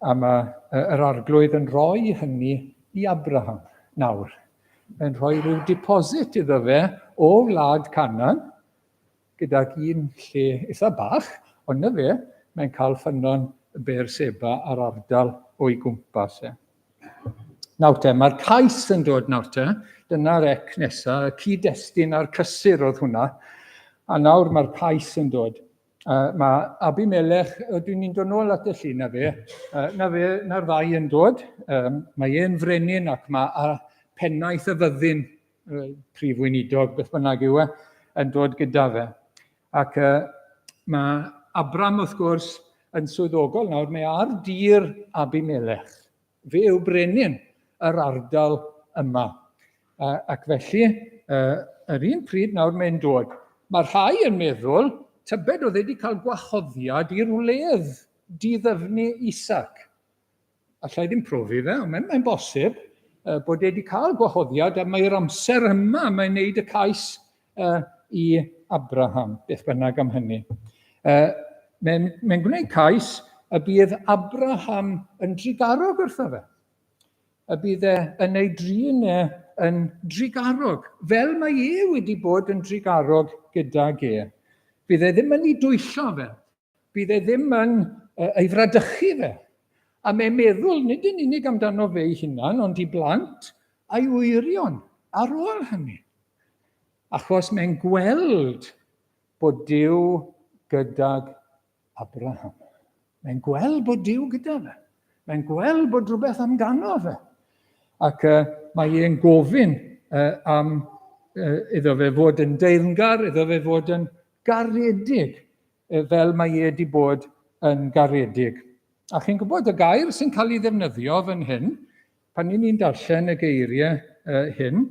A mae yr Arglwydd yn rhoi hynny i Abraham nawr. Mae'n rhoi rhyw deposit iddo fe o wlad Canaan, gydag un lle eitha bach, ond na fe, mae'n cael ffynnon Beerseba a'r ardal o'i gwmpas e. Nawr te, mae'r cais yn dod nawr te. Dyna'r ec nesa, y cyd-destun a'r cysur oedd hwnna. A nawr mae'r cais yn dod. Uh, mae Abimelech, ydw i'n dod nôl at y llun na fe, uh, na fe, na'r ddau yn dod. Um, mae e'n frenin ac mae a pennaeth y fyddin, uh, prif weinidog, beth bynnag yw e, yn dod gyda fe. Ac uh, mae Abram, wrth gwrs, yn swyddogol nawr, mae ar dir Abimelech. Fe yw brenin yr ardal yma. Uh, ac felly, uh, yr un pryd nawr mae'n dod. Mae rhai yn meddwl, tybed oedd wedi cael gwahoddiad i'r wledd diddyfnu Isaac. Alla i ddim profi fe, ond mae'n mae bosib uh, bod e wedi cael gwahoddiad a mae'r amser yma mae'n neud y cais uh, i Abraham, beth bynnag am hynny. Uh, mae'n mae gwneud cais y bydd Abraham yn drugarog wrtho fe. Y bydd e yn ei drin e yn drugarog, fel mae e wedi bod yn drugarog gydag e. Bydd e ddim yn ei dwyllo fe. Bydd e ddim yn ei fradychu fe. A mae'n meddwl nid yn unig amdano fe ei hunan, ond i blant a'i wyrion ar ôl hynny. Achos mae'n gweld bod Duw gydag Abraham. Mae'n gweld bod Duw gyda fe. Mae'n gweld bod rhywbeth amdano fe. Ac uh, mae e'n gofyn uh, am uh, iddo fe fod yn deyrngar, iddo fe fod yn garedig, fel mae e wedi bod yn garedig. A chi'n gwybod y gair sy'n cael ei ddefnyddio fan hyn, pan ni'n ni'n darllen y geiriau uh, hyn,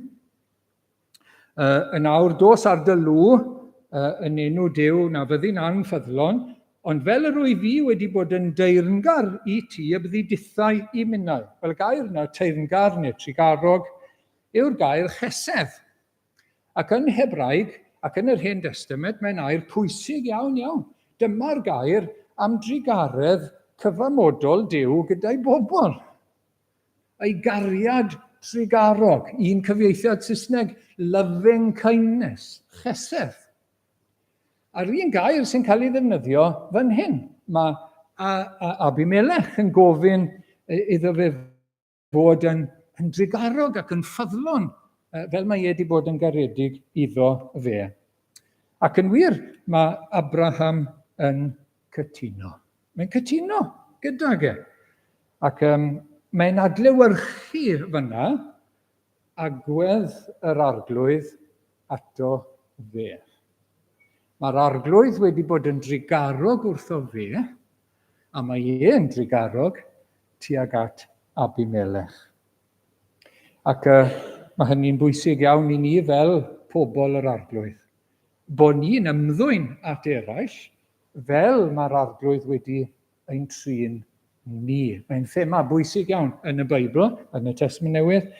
uh, yn awr dos ar dy lw uh, yn enw Duw na fyddi'n anffyddlon, ond fel yr wyf fi wedi bod yn deyrngar i ti y byddi dithau i minnau. Wel, y gair yna, teyrngar neu trugarog, yw'r gair chesed. Ac yn Hebraeg ac yn yr Hen Destament mae'n air pwysig iawn iawn. Dyma'r gair am drugaredd cyfamodol Duw gyda'i bobl. Ei gariad trugarog, un cyfieithiad Saesneg, loving kindness, chesed. A'r un gair sy'n cael ei ddefnyddio fan hyn, mae Abimelech yn gofyn iddo fe fod yn, yn drugarog ac yn ffyddlon, fel mae e wedi bod yn garedig iddo fe. Ac yn wir, mae Abraham yn cytuno. Mae'n cytuno gydag e. Ac um, mae'n adlewyrchu fyna agwedd yr arglwydd ato fe. Mae'r arglwydd wedi bod yn drugarog wrtho fe, a mae e'n drugarog tuag at Abimelech. Ac uh, mae hynny'n bwysig iawn i ni fel pobl yr arglwydd. Bod ni'n ymddwyn at eraill fel mae'r arglwydd wedi ein trin ni. Mae'n thema bwysig iawn yn y Beibl, yn y Testament Newydd,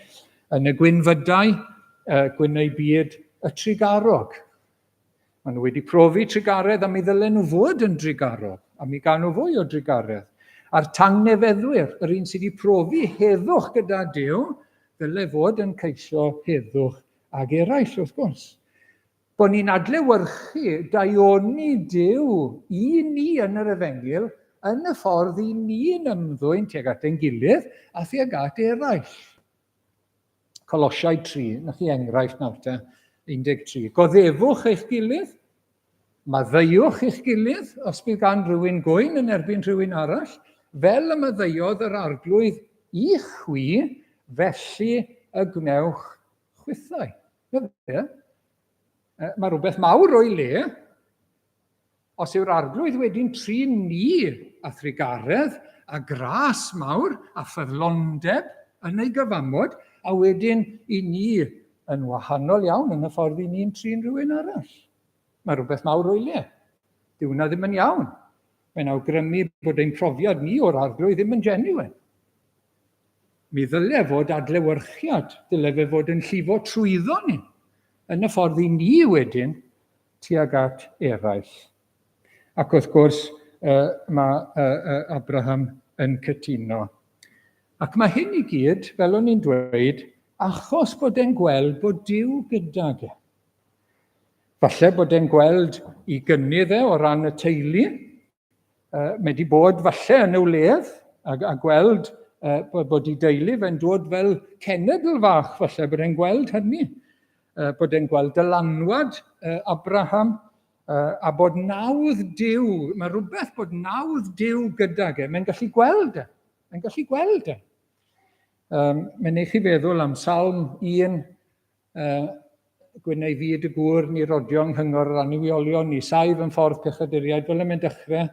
yn y gwynfydau, uh, gwynau byd, y trugarog. Maen nhw wedi profi trugaredd a mi ddylen nhw fod yn drugarog, a mi gael nhw fwy o drugaredd. A'r tangnefeddwyr, yr un sydd wedi profi heddwch gyda Duw, ddyle fod yn ceisio heddwch ag eraill, wrth gwrs. Bod ni'n adlewyrchu daioni Duw i ni yn yr Efengyl yn y ffordd i ni'n ymddwyn tuag at ein gilydd a thuag at eraill. Colosiaid 3, na chi enghraifft nawr te, 13. Goddefwch eich gilydd, maddeuwch eich gilydd os bydd gan rhywun gwyn yn erbyn rhywun arall, fel y maddeuodd yr arglwydd i chwi, felly y gwnewch chwithau. Na fe? Mae rhywbeth mawr o'i le. Os yw'r Arglwydd wedi'n trin ni â thrugaredd a gras mawr a ffyddlondeb yn ei gyfamod, a wedyn i ni yn wahanol iawn yn y ffordd i ni'n trin rhywun arall. Mae rhywbeth mawr o'i le. Dyw hwnna ddim yn iawn. Mae'n awgrymu bod ein profiad ni o'r Arglwydd ddim yn genuine. Mi ddyle fod adlewyrchiad, dyle fe fod yn llifo trwyddo ni, yn y ffordd i ni wedyn tuag at eraill. Ac wrth gwrs, uh, mae uh, Abraham yn cytuno. Ac mae hyn i gyd, fel o'n i'n dweud, achos bod e'n gweld bod Duw gydag e. Falle bod e'n gweld i gynnydd e o ran y teulu, Uh, mae wedi bod falle yn y wledd a, a gweld uh, bod, bod ei deulu fe'n dod fel cenedl fach falle, bod e'n gweld hynny. Uh, bod e'n gweld dylanwad uh, Abraham uh, a bod nawdd Duw, mae rhywbeth bod nawdd Duw gydag e, mae'n gallu gweld e. Mae'n gallu gweld e. Um, mae'n eich i feddwl am Salm 1, Uh, gwyn ei fyd y gŵr, ni rodio yng nghyngor yr annuwiolion, ni saif yn ffordd pechaduriaid, fel y mae'n dechrau,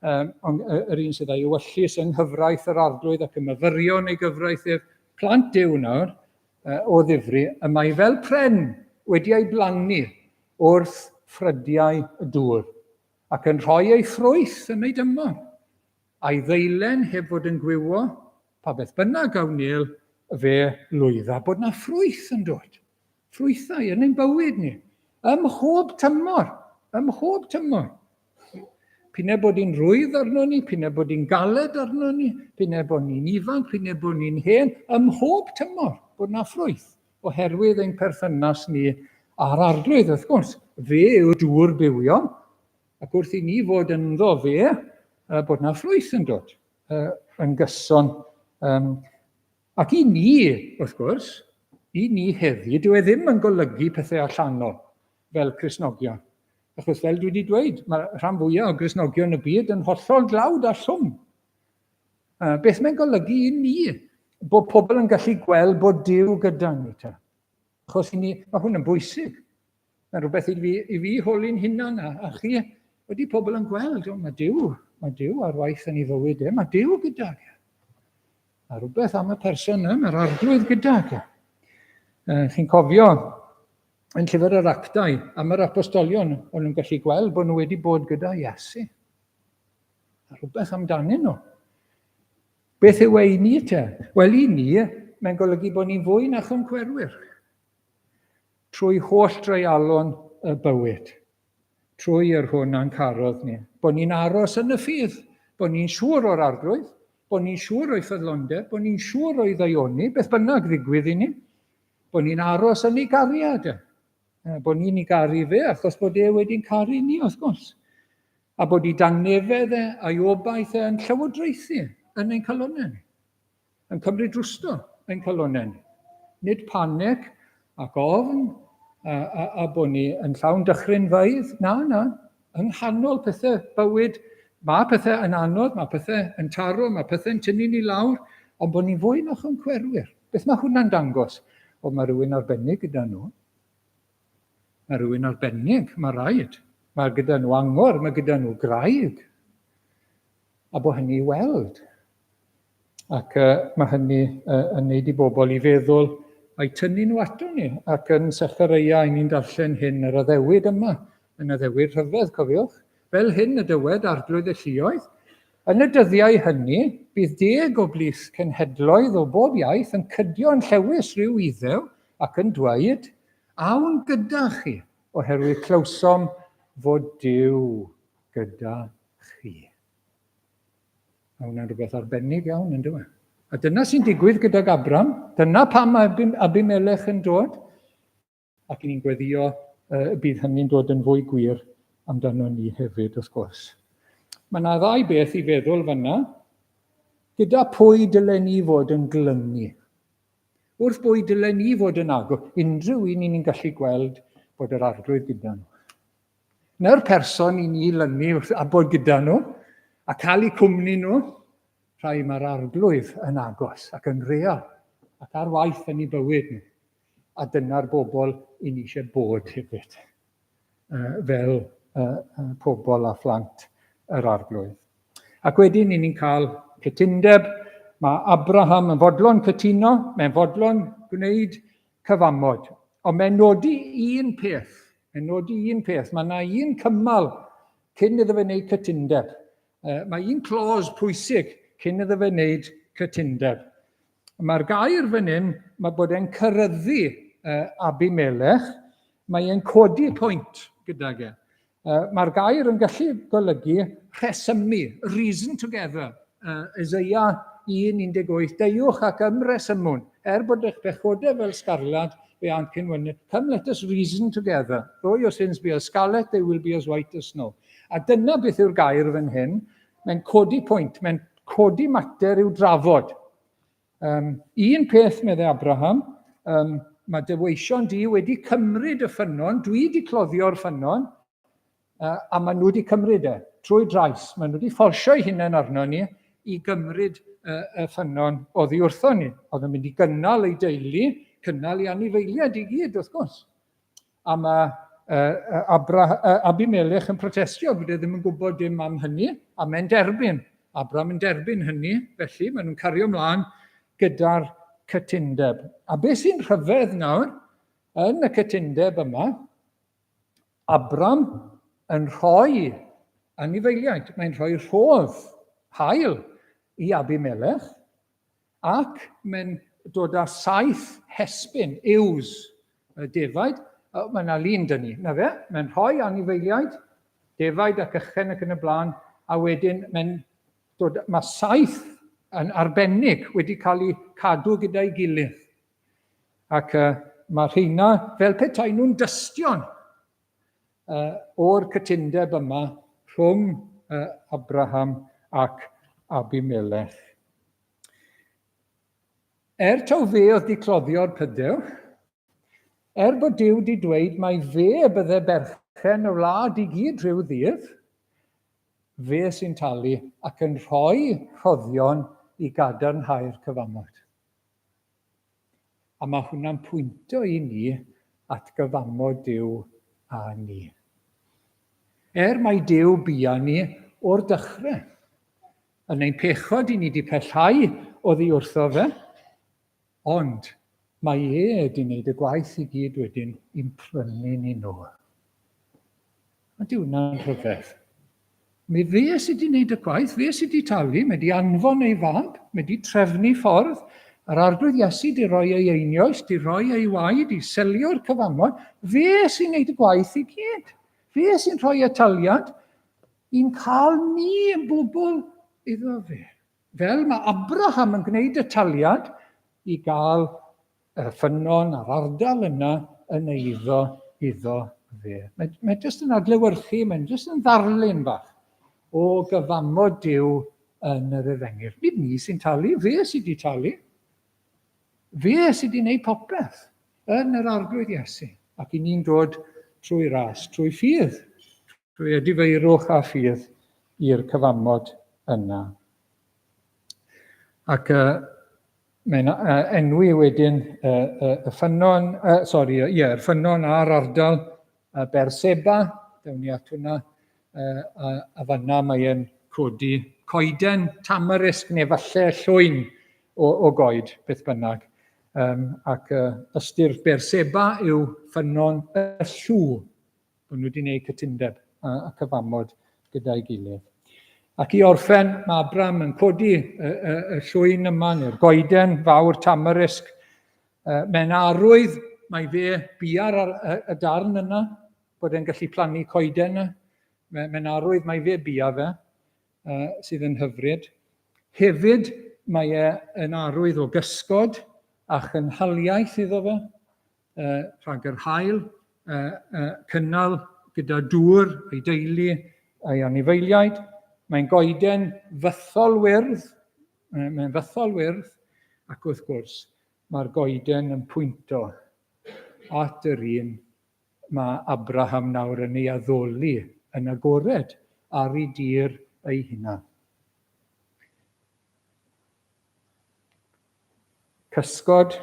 um, ond yr un sydd â'i ewyllys yng nghyfraith yr arglwydd ac y myfyrion ei gyfraith ef, plant Duw nawr, uh, o ddifri, y mae fel pren wedi ei blannu wrth ffrydiau y dŵr, ac yn rhoi ei ffrwyth yn ei dymor, a'i ddeilen heb fod yn gwywo, Pa beth bynnag a wnel, fe lwydda. Bod na ffrwyth yn dod. Ffrwythau yn ein bywyd ni. Ym mhob tymor. Ym mhob tymor. P'un bod hi'n rwydd arno ni, p'un bod hi'n galed arno ni, p'un bod ni'n ifanc, p'un bod ni'n hen, ym mhob tymor bod na ffrwyth oherwydd ein perthynas ni â'r arglwydd, wrth gwrs. Fe yw'r dŵr bywion, ac wrth i ni fod ynddo fe, bod na ffrwyth yn dod. uh, yn gyson. Um, ac i ni, wrth gwrs, i ni heddi, dyw e ddim yn golygu pethau allanol fel Cristnogion. Achos fel dwi wedi dweud, mae rhan fwyaf o Gristnogion y byd yn hollol dlawd a llwm. Uh, beth mae'n golygu i ni? Bod pobl yn gallu gweld bod Duw gyda ni te. Achos i ni, mae hwn yn bwysig. Mae'n rhywbeth i fi, i fi holi'n hunan a, a chi. Ydy pobl yn gweld, o, mae Duw, mae Duw ar waith yn ei fywyd e, mae Duw gydag e. Mae rhywbeth am y person yna, mae'r arglwydd gydag e. Chi'n cofio yn llyfr yr actau am yr apostolion, o'n nhw'n gallu gweld bod nhw wedi bod gyda Iesu. A rhywbeth amdanyn nhw. Beth yw e i ni te? Wel, i ni, mae'n golygu bod ni'n fwy na choncwerwyr. Trwy holl dreialon y bywyd, trwy yr hwn a'n carodd ni. Bod ni'n aros yn y ffydd, bod ni'n siŵr o'r arglwydd, bod ni'n siŵr o'i ffyddlondeb, bod ni'n siŵr o'i ddaioni, beth bynnag ddigwydd i ni, bod ni'n aros yn ei gariad e, bod ni'n ei garu fe, achos bod e wedi'n caru ni, wrth gwrs. A bod ei dangnefedd e a'i obaith e yn llywodraethu yn ein calonnau ni. Yn cymryd drosto ein calonnau ni. Nid panic ac ofn a, a, a bod ni yn llawn dychrynfeydd. Na, na, yng nghanol pethau bywyd, mae pethau yn anodd, mae pethau yn taro, mae pethau'n tynnu ni lawr, ond bod ni'n fwy na choncwerwyr. Beth mae hwnna'n dangos? O, mae rhywun arbennig gyda nhw. Mae rhywun arbennig, mae rhaid. Mae gyda nhw angor, mae gyda nhw graig. A bod hynny i weld. Ac uh, mae hynny uh, yn neud i bobl i feddwl a'i tynnu nhw ato ni. Ac yn Sechareia, i ni'n darllen hyn, yr addewid yma, yn addewid rhyfedd, cofiwch. Fel hyn y dywed arglwydd y lluoedd, Yn y dyddiau hynny, bydd deg o blith cenhedloedd o bob iaith yn cydio yn llewys rhyw Iddew ac yn dweud, Awn gyda chi, oherwydd clywsom fod Duw gyda chi. Mae hwnna'n rhywbeth arbennig iawn, yn dweud. A dyna sy'n digwydd gydag Abram. Dyna pam mae Abimelech yn dod. Ac ni'n gweddio y bydd hynny'n dod yn fwy gwir amdano ni hefyd, wrth gwrs. Mae yna ddau beth i feddwl fyna. Gyda pwy dylen ni fod yn glynu? Wrth bwy dylen ni fod yn agor? Unrhyw un i ni'n gallu gweld bod yr arglwydd gyda nhw. Neu'r person i ni lynu wrth a bod gyda nhw, a cael eu cwmni nhw, rhai mae'r arglwydd yn agos ac yn real ac ar waith yn eu bywyd nhw. A dyna'r bobl i ni eisiau bod hefyd, fel pobl a phlant yr arglwydd. Ac wedyn i ni'n cael cytundeb, mae Abraham yn fodlon cytuno, mae'n fodlon gwneud cyfamod. Ond mae'n nodi un peth, mae'n nodi un peth, mae yna un cymal cyn iddo fe wneud cytundeb. Mae un clause pwysig cyn iddo fe wneud cytundeb. Mae'r gair fan hyn, mae bod e'n cyryddu Abimelech, mae e'n codi pwynt gydag e. Mae'r gair yn gallu golygu rhesymu, reason together. Isaiah 1:18, deuwch ac ymresymwn, er bod eich pechodau fel sgarlad, fe ânt cyn wynydd. Come, let us reason together. Though your sins be as scarlet, they will be as white as snow. A dyna beth yw'r gair fan hyn. Mae'n codi pwynt, mae'n codi mater i'w drafod. Um, un peth, meddai Abraham, um, mae dy weision di wedi cymryd y ffynnon, dwi wedi cloddio'r ffynnon, uh, a maen nhw wedi cymryd e, trwy drais. Maen nhw wedi fforsio eu hunain arno ni i gymryd uh, y ffynnon oddi wrtho ni. Oedd yn mynd i gynnal ei deulu, cynnal ei anifeiliaid i gyd, wrth gwrs. A mae uh, Abra, uh, Abimelech yn protestio bod e ddim yn gwybod dim am hynny, a mae'n derbyn. Abram yn derbyn hynny, felly maen nhw'n cario ymlaen gyda'r cytundeb. A beth sy'n rhyfedd nawr, yn y cytundeb yma, Abram yn rhoi anifeiliaid, mae'n rhoi rhodd hael i Abimelech, Ac mae'n dod â saith hesbin, ewes, y defaid. Mae yna lun dyn ni, na fe? Mae'n rhoi anifeiliaid, defaid ac ychen ac yn y blaen, a wedyn mae'n dod, mae saith yn arbennig wedi cael eu cadw gyda'i gilydd. Ac uh, mae rheina fel petai nhw'n dystion uh, o'r cytundeb yma rhwng uh, Abraham ac Abimelech. Er taw fe oedd di cloddio'r pydew, er bod Duw di dweud mai fe bydde berchen y wlad i gyd rhyw ddydd, fe sy'n talu ac yn rhoi rhoddion i gadarnhau'r cyfamod. A mae hwnna'n pwynto i ni at gyfamod Duw â ni. Er mai Duw bia ni o'r dechrau, yn ein pechod i ni wedi pellhau oddi wrtho fe, ond mae e wedi wneud y gwaith i gyd wedyn i'n prynu ni nôl. Ond dyw hwnna'n rhyfedd. Mi fe sydd wedi wneud y gwaith, fe sydd wedi talu, mae wedi anfon ei fab, mae wedi trefnu ffordd, yr arglwydd Iesu wedi rhoi ei einioes, wedi rhoi ei waed i selio'r cyfamod, fe sy'n wneud y gwaith i gyd. Fe sy'n rhoi y taliad i'n cael ni yn bobl iddo fe. Fel mae Abraham yn gwneud y taliad i gael y ffynnon a'r ardal yna yn eiddo iddo fe. Mae, mae jyst yn adlewyrchu, mae'n jyst yn ddarlun bach o gyfamod Duw yn yr efengyl. Nid ni sy'n talu, fe sydd wedi talu. Fe sydd wedi gwneud popeth yn yr arglwydd Iesu. Ac i ni'n dod trwy ras, trwy ffydd, trwy edifeirwch a ffydd i'r cyfamod yna. Ac mae'n enwi wedyn y ffynnon, sori, ie, yr ffynnon a'r ardal Berseba, dewn ni at hwnna, a fanna mae e'n codi coeden tamarisg neu falle llwyn o, o goed, beth bynnag. Um, ac ystyr Berseba yw ffynnon y llw, bod nhw wedi gwneud cytundeb a, a cyfamod gyda'i gilydd. Ac i orffen, mae Abram yn codi y, y, y llwyn yma, neu'r goeden fawr tamarisg. Mae'n arwydd, mae fe biar ar y, y darn yna, bod e'n gallu plannu coeden yna. Mae'n arwydd mae fe bia fe, sydd yn hyfryd. Hefyd, mae e yn arwydd o gysgod a chynhaliaeth iddo fe, rhag yr haul, cynnal gyda dŵr ei deulu a'i anifeiliaid. Mae'n goeden fythol wyrdd, mae'n fythol wyrdd, ac wrth gwrs, mae'r goeden yn pwynto at yr un mae Abraham nawr yn ei addoli yn agored ar ei dir ei hunan. Cysgod,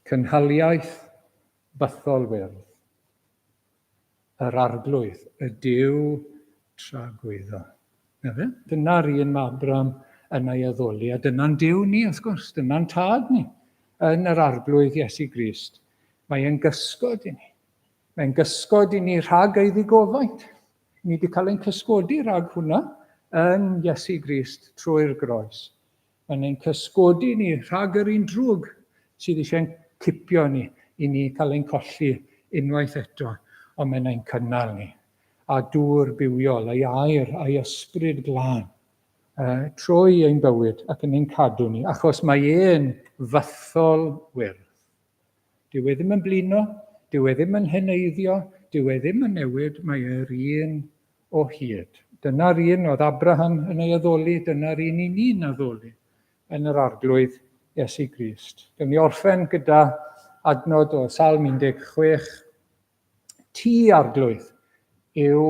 cynhaliaeth, bythol wyrdd. Yr Arglwydd, y Duw tragwyddo. Na fe? Dyna'r un mae Abram yn ei addoli, a dyna'n Duw ni, wrth gwrs, dyna'n tad ni, yn yr Arglwydd Iesu Grist. Mae e'n gysgod i ni. Mae'n gysgod i ni rhag ei ddigofaint. Ni wedi cael ein cysgodi rhag hwnna yn Iesu Grist trwy'r groes. Mae'n ein cysgodi ni rhag yr un drwg sydd eisiau'n cipio ni i ni cael ein colli unwaith eto, ond mae'n ein cynnal ni. A dŵr bywiol, ei air a'i ysbryd glân, trwy ein bywyd ac yn ein cadw ni, achos mae e'n fythol wyrdd. Dyw e ddim yn blino, dyw e ddim yn heneiddio, dyw e ddim yn newid, mae e'r un o hyd. Dyna'r un oedd Abraham yn ei addoli, dyna'r un i ni'n addoli yn yr Arglwydd Iesu Grist. Gawn ni orffen gyda adnod o Salm 16. Ti, Arglwydd, yw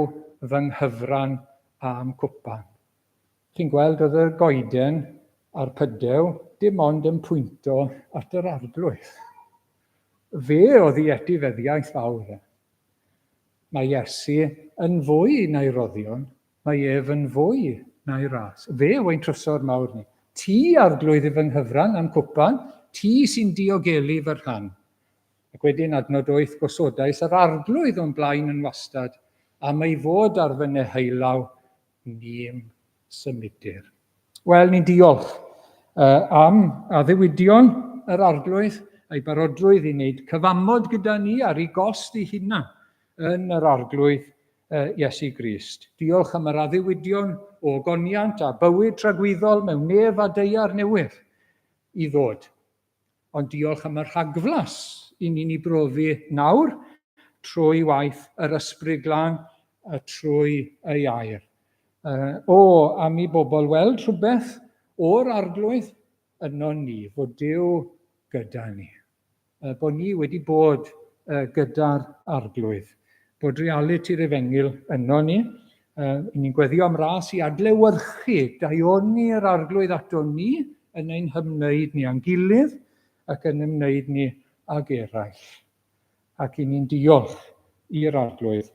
fy nghyfran a'm cwpan. Chi'n gweld, oedd y goeden a'r pydew dim ond yn pwynto at yr arglwydd. Fe oedd ei etifeddiaeth fawr e. Mae Iesu yn fwy na'i roddion, mae ef yn fwy na'i ras. Fe yw ein trysor mawr ni. Ti, arglwydd, i fy nghyfran a'm cwpan, ti sy'n diogelu fy rhan. Ac wedyn adnod 8, gosodais yr arglwydd o'm blaen yn wastad, am ei fod ar fy neheulaw ni'm symudir. Wel, ni'n diolch uh, am addewidion yr Arglwydd a'i barodrwydd i wneud cyfamod gyda ni ar ei gost ei hunan yn yr Arglwydd uh, Iesu Grist. Diolch am yr addewidion o ogoniant a bywyd tragwyddol mewn nef a deiar newydd i ddod. Ond diolch am y rhagflas i ni'n ei brofi nawr trwy waith yr Ysbryd Glân a trwy ei air. O, am i bobl weld rhywbeth o'r Arglwydd yno ni, fod Duw gyda ni. Bod ni wedi bod gyda'r Arglwydd. Bod realiti'r Efengyl yno ni. I ni'n gweddio am ras i adlewyrchu daioni'r Arglwydd ato ni yn ein hymwneud ni â'n gilydd ac yn ymwneud ni ag eraill. Ac i ni'n diolch i'r Arglwydd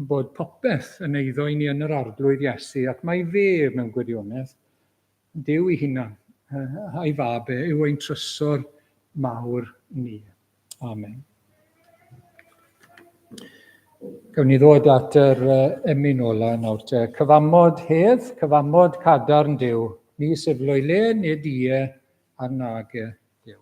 bod popeth yn eiddo i ni yn yr Arglwydd Iesu, ac mae fe mewn gwirionedd Duw ei hunan, a'i fab e, yw ein trysor mawr ni. Amen. Gawn ni ddod at yr emyn ola nawr te. Cyfamod hedd, cyfamod cadarn Duw. Ni seflo'i le, nid ie, a nage Duw.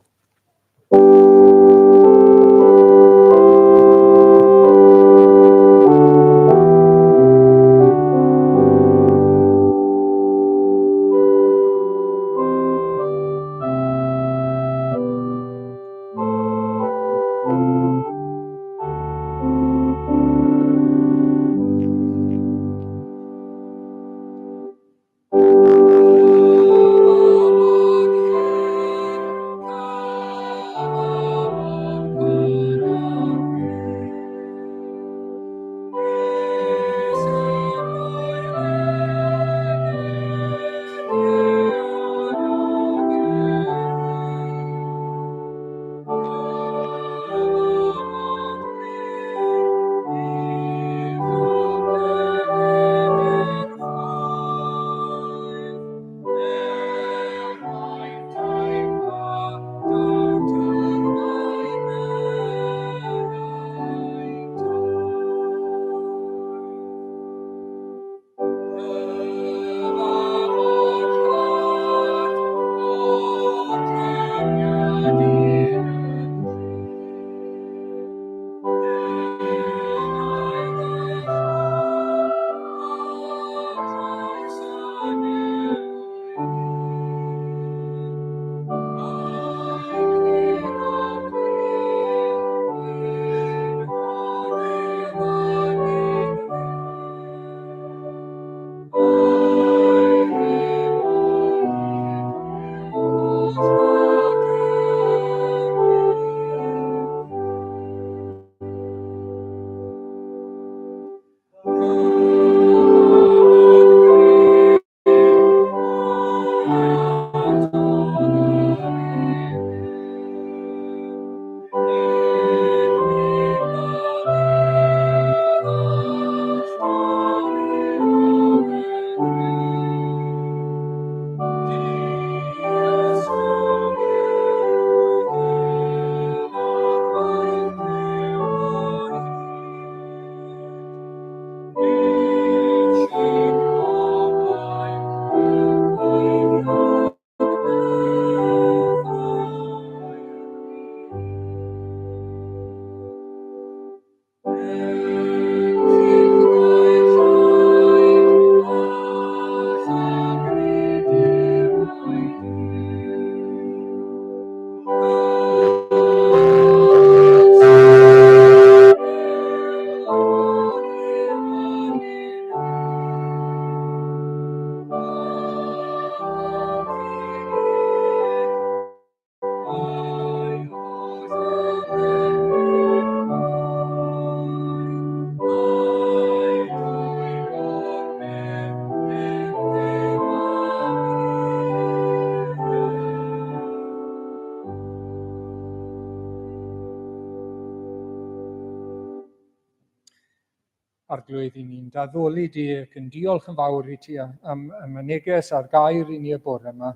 Arglwydd, i ni'n daddoli di ac yn diolch yn fawr i ti am, am y neges a'r gair i ni y bore yma.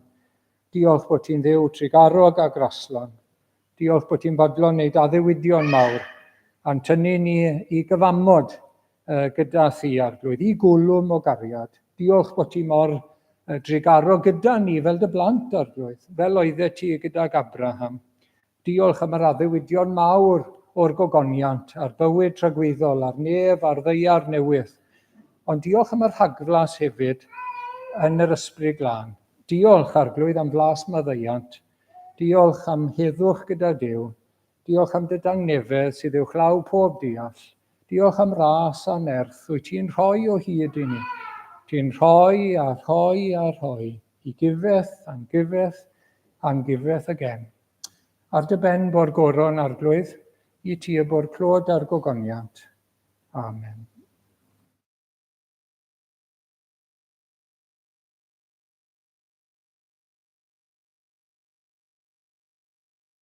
Diolch bod ti'n ddew trugarog a graslon. Diolch bod ti'n fodlon wneud addewidion mawr a'n tynnu ni i gyfamod gyda thi, Arglwydd, i gwlwm o gariad. Diolch bod ti mor drugarog gyda ni fel dy blant, Arglwydd, fel oeddet ti gydag Abraham. Diolch am yr addewidion mawr o'r gogoniant, a'r bywyd tragwyddol, a'r nef a'r ddaear newydd. Ond diolch am y rhagflas hefyd yn yr Ysbryd Glân. Diolch, Arglwydd, am flas maddeuant. Diolch am heddwch gyda Duw. Diolch am dy dangnefedd sydd uwchlaw pob deall. Diolch am ras a nerth wyt ti'n rhoi o hyd i ni. Ti'n rhoi a rhoi a rhoi. He giveth and giveth and giveth again. Ar dy ben bo'r goron, Arglwydd, i ti y bo'r clod a'r gogoniant. Amen.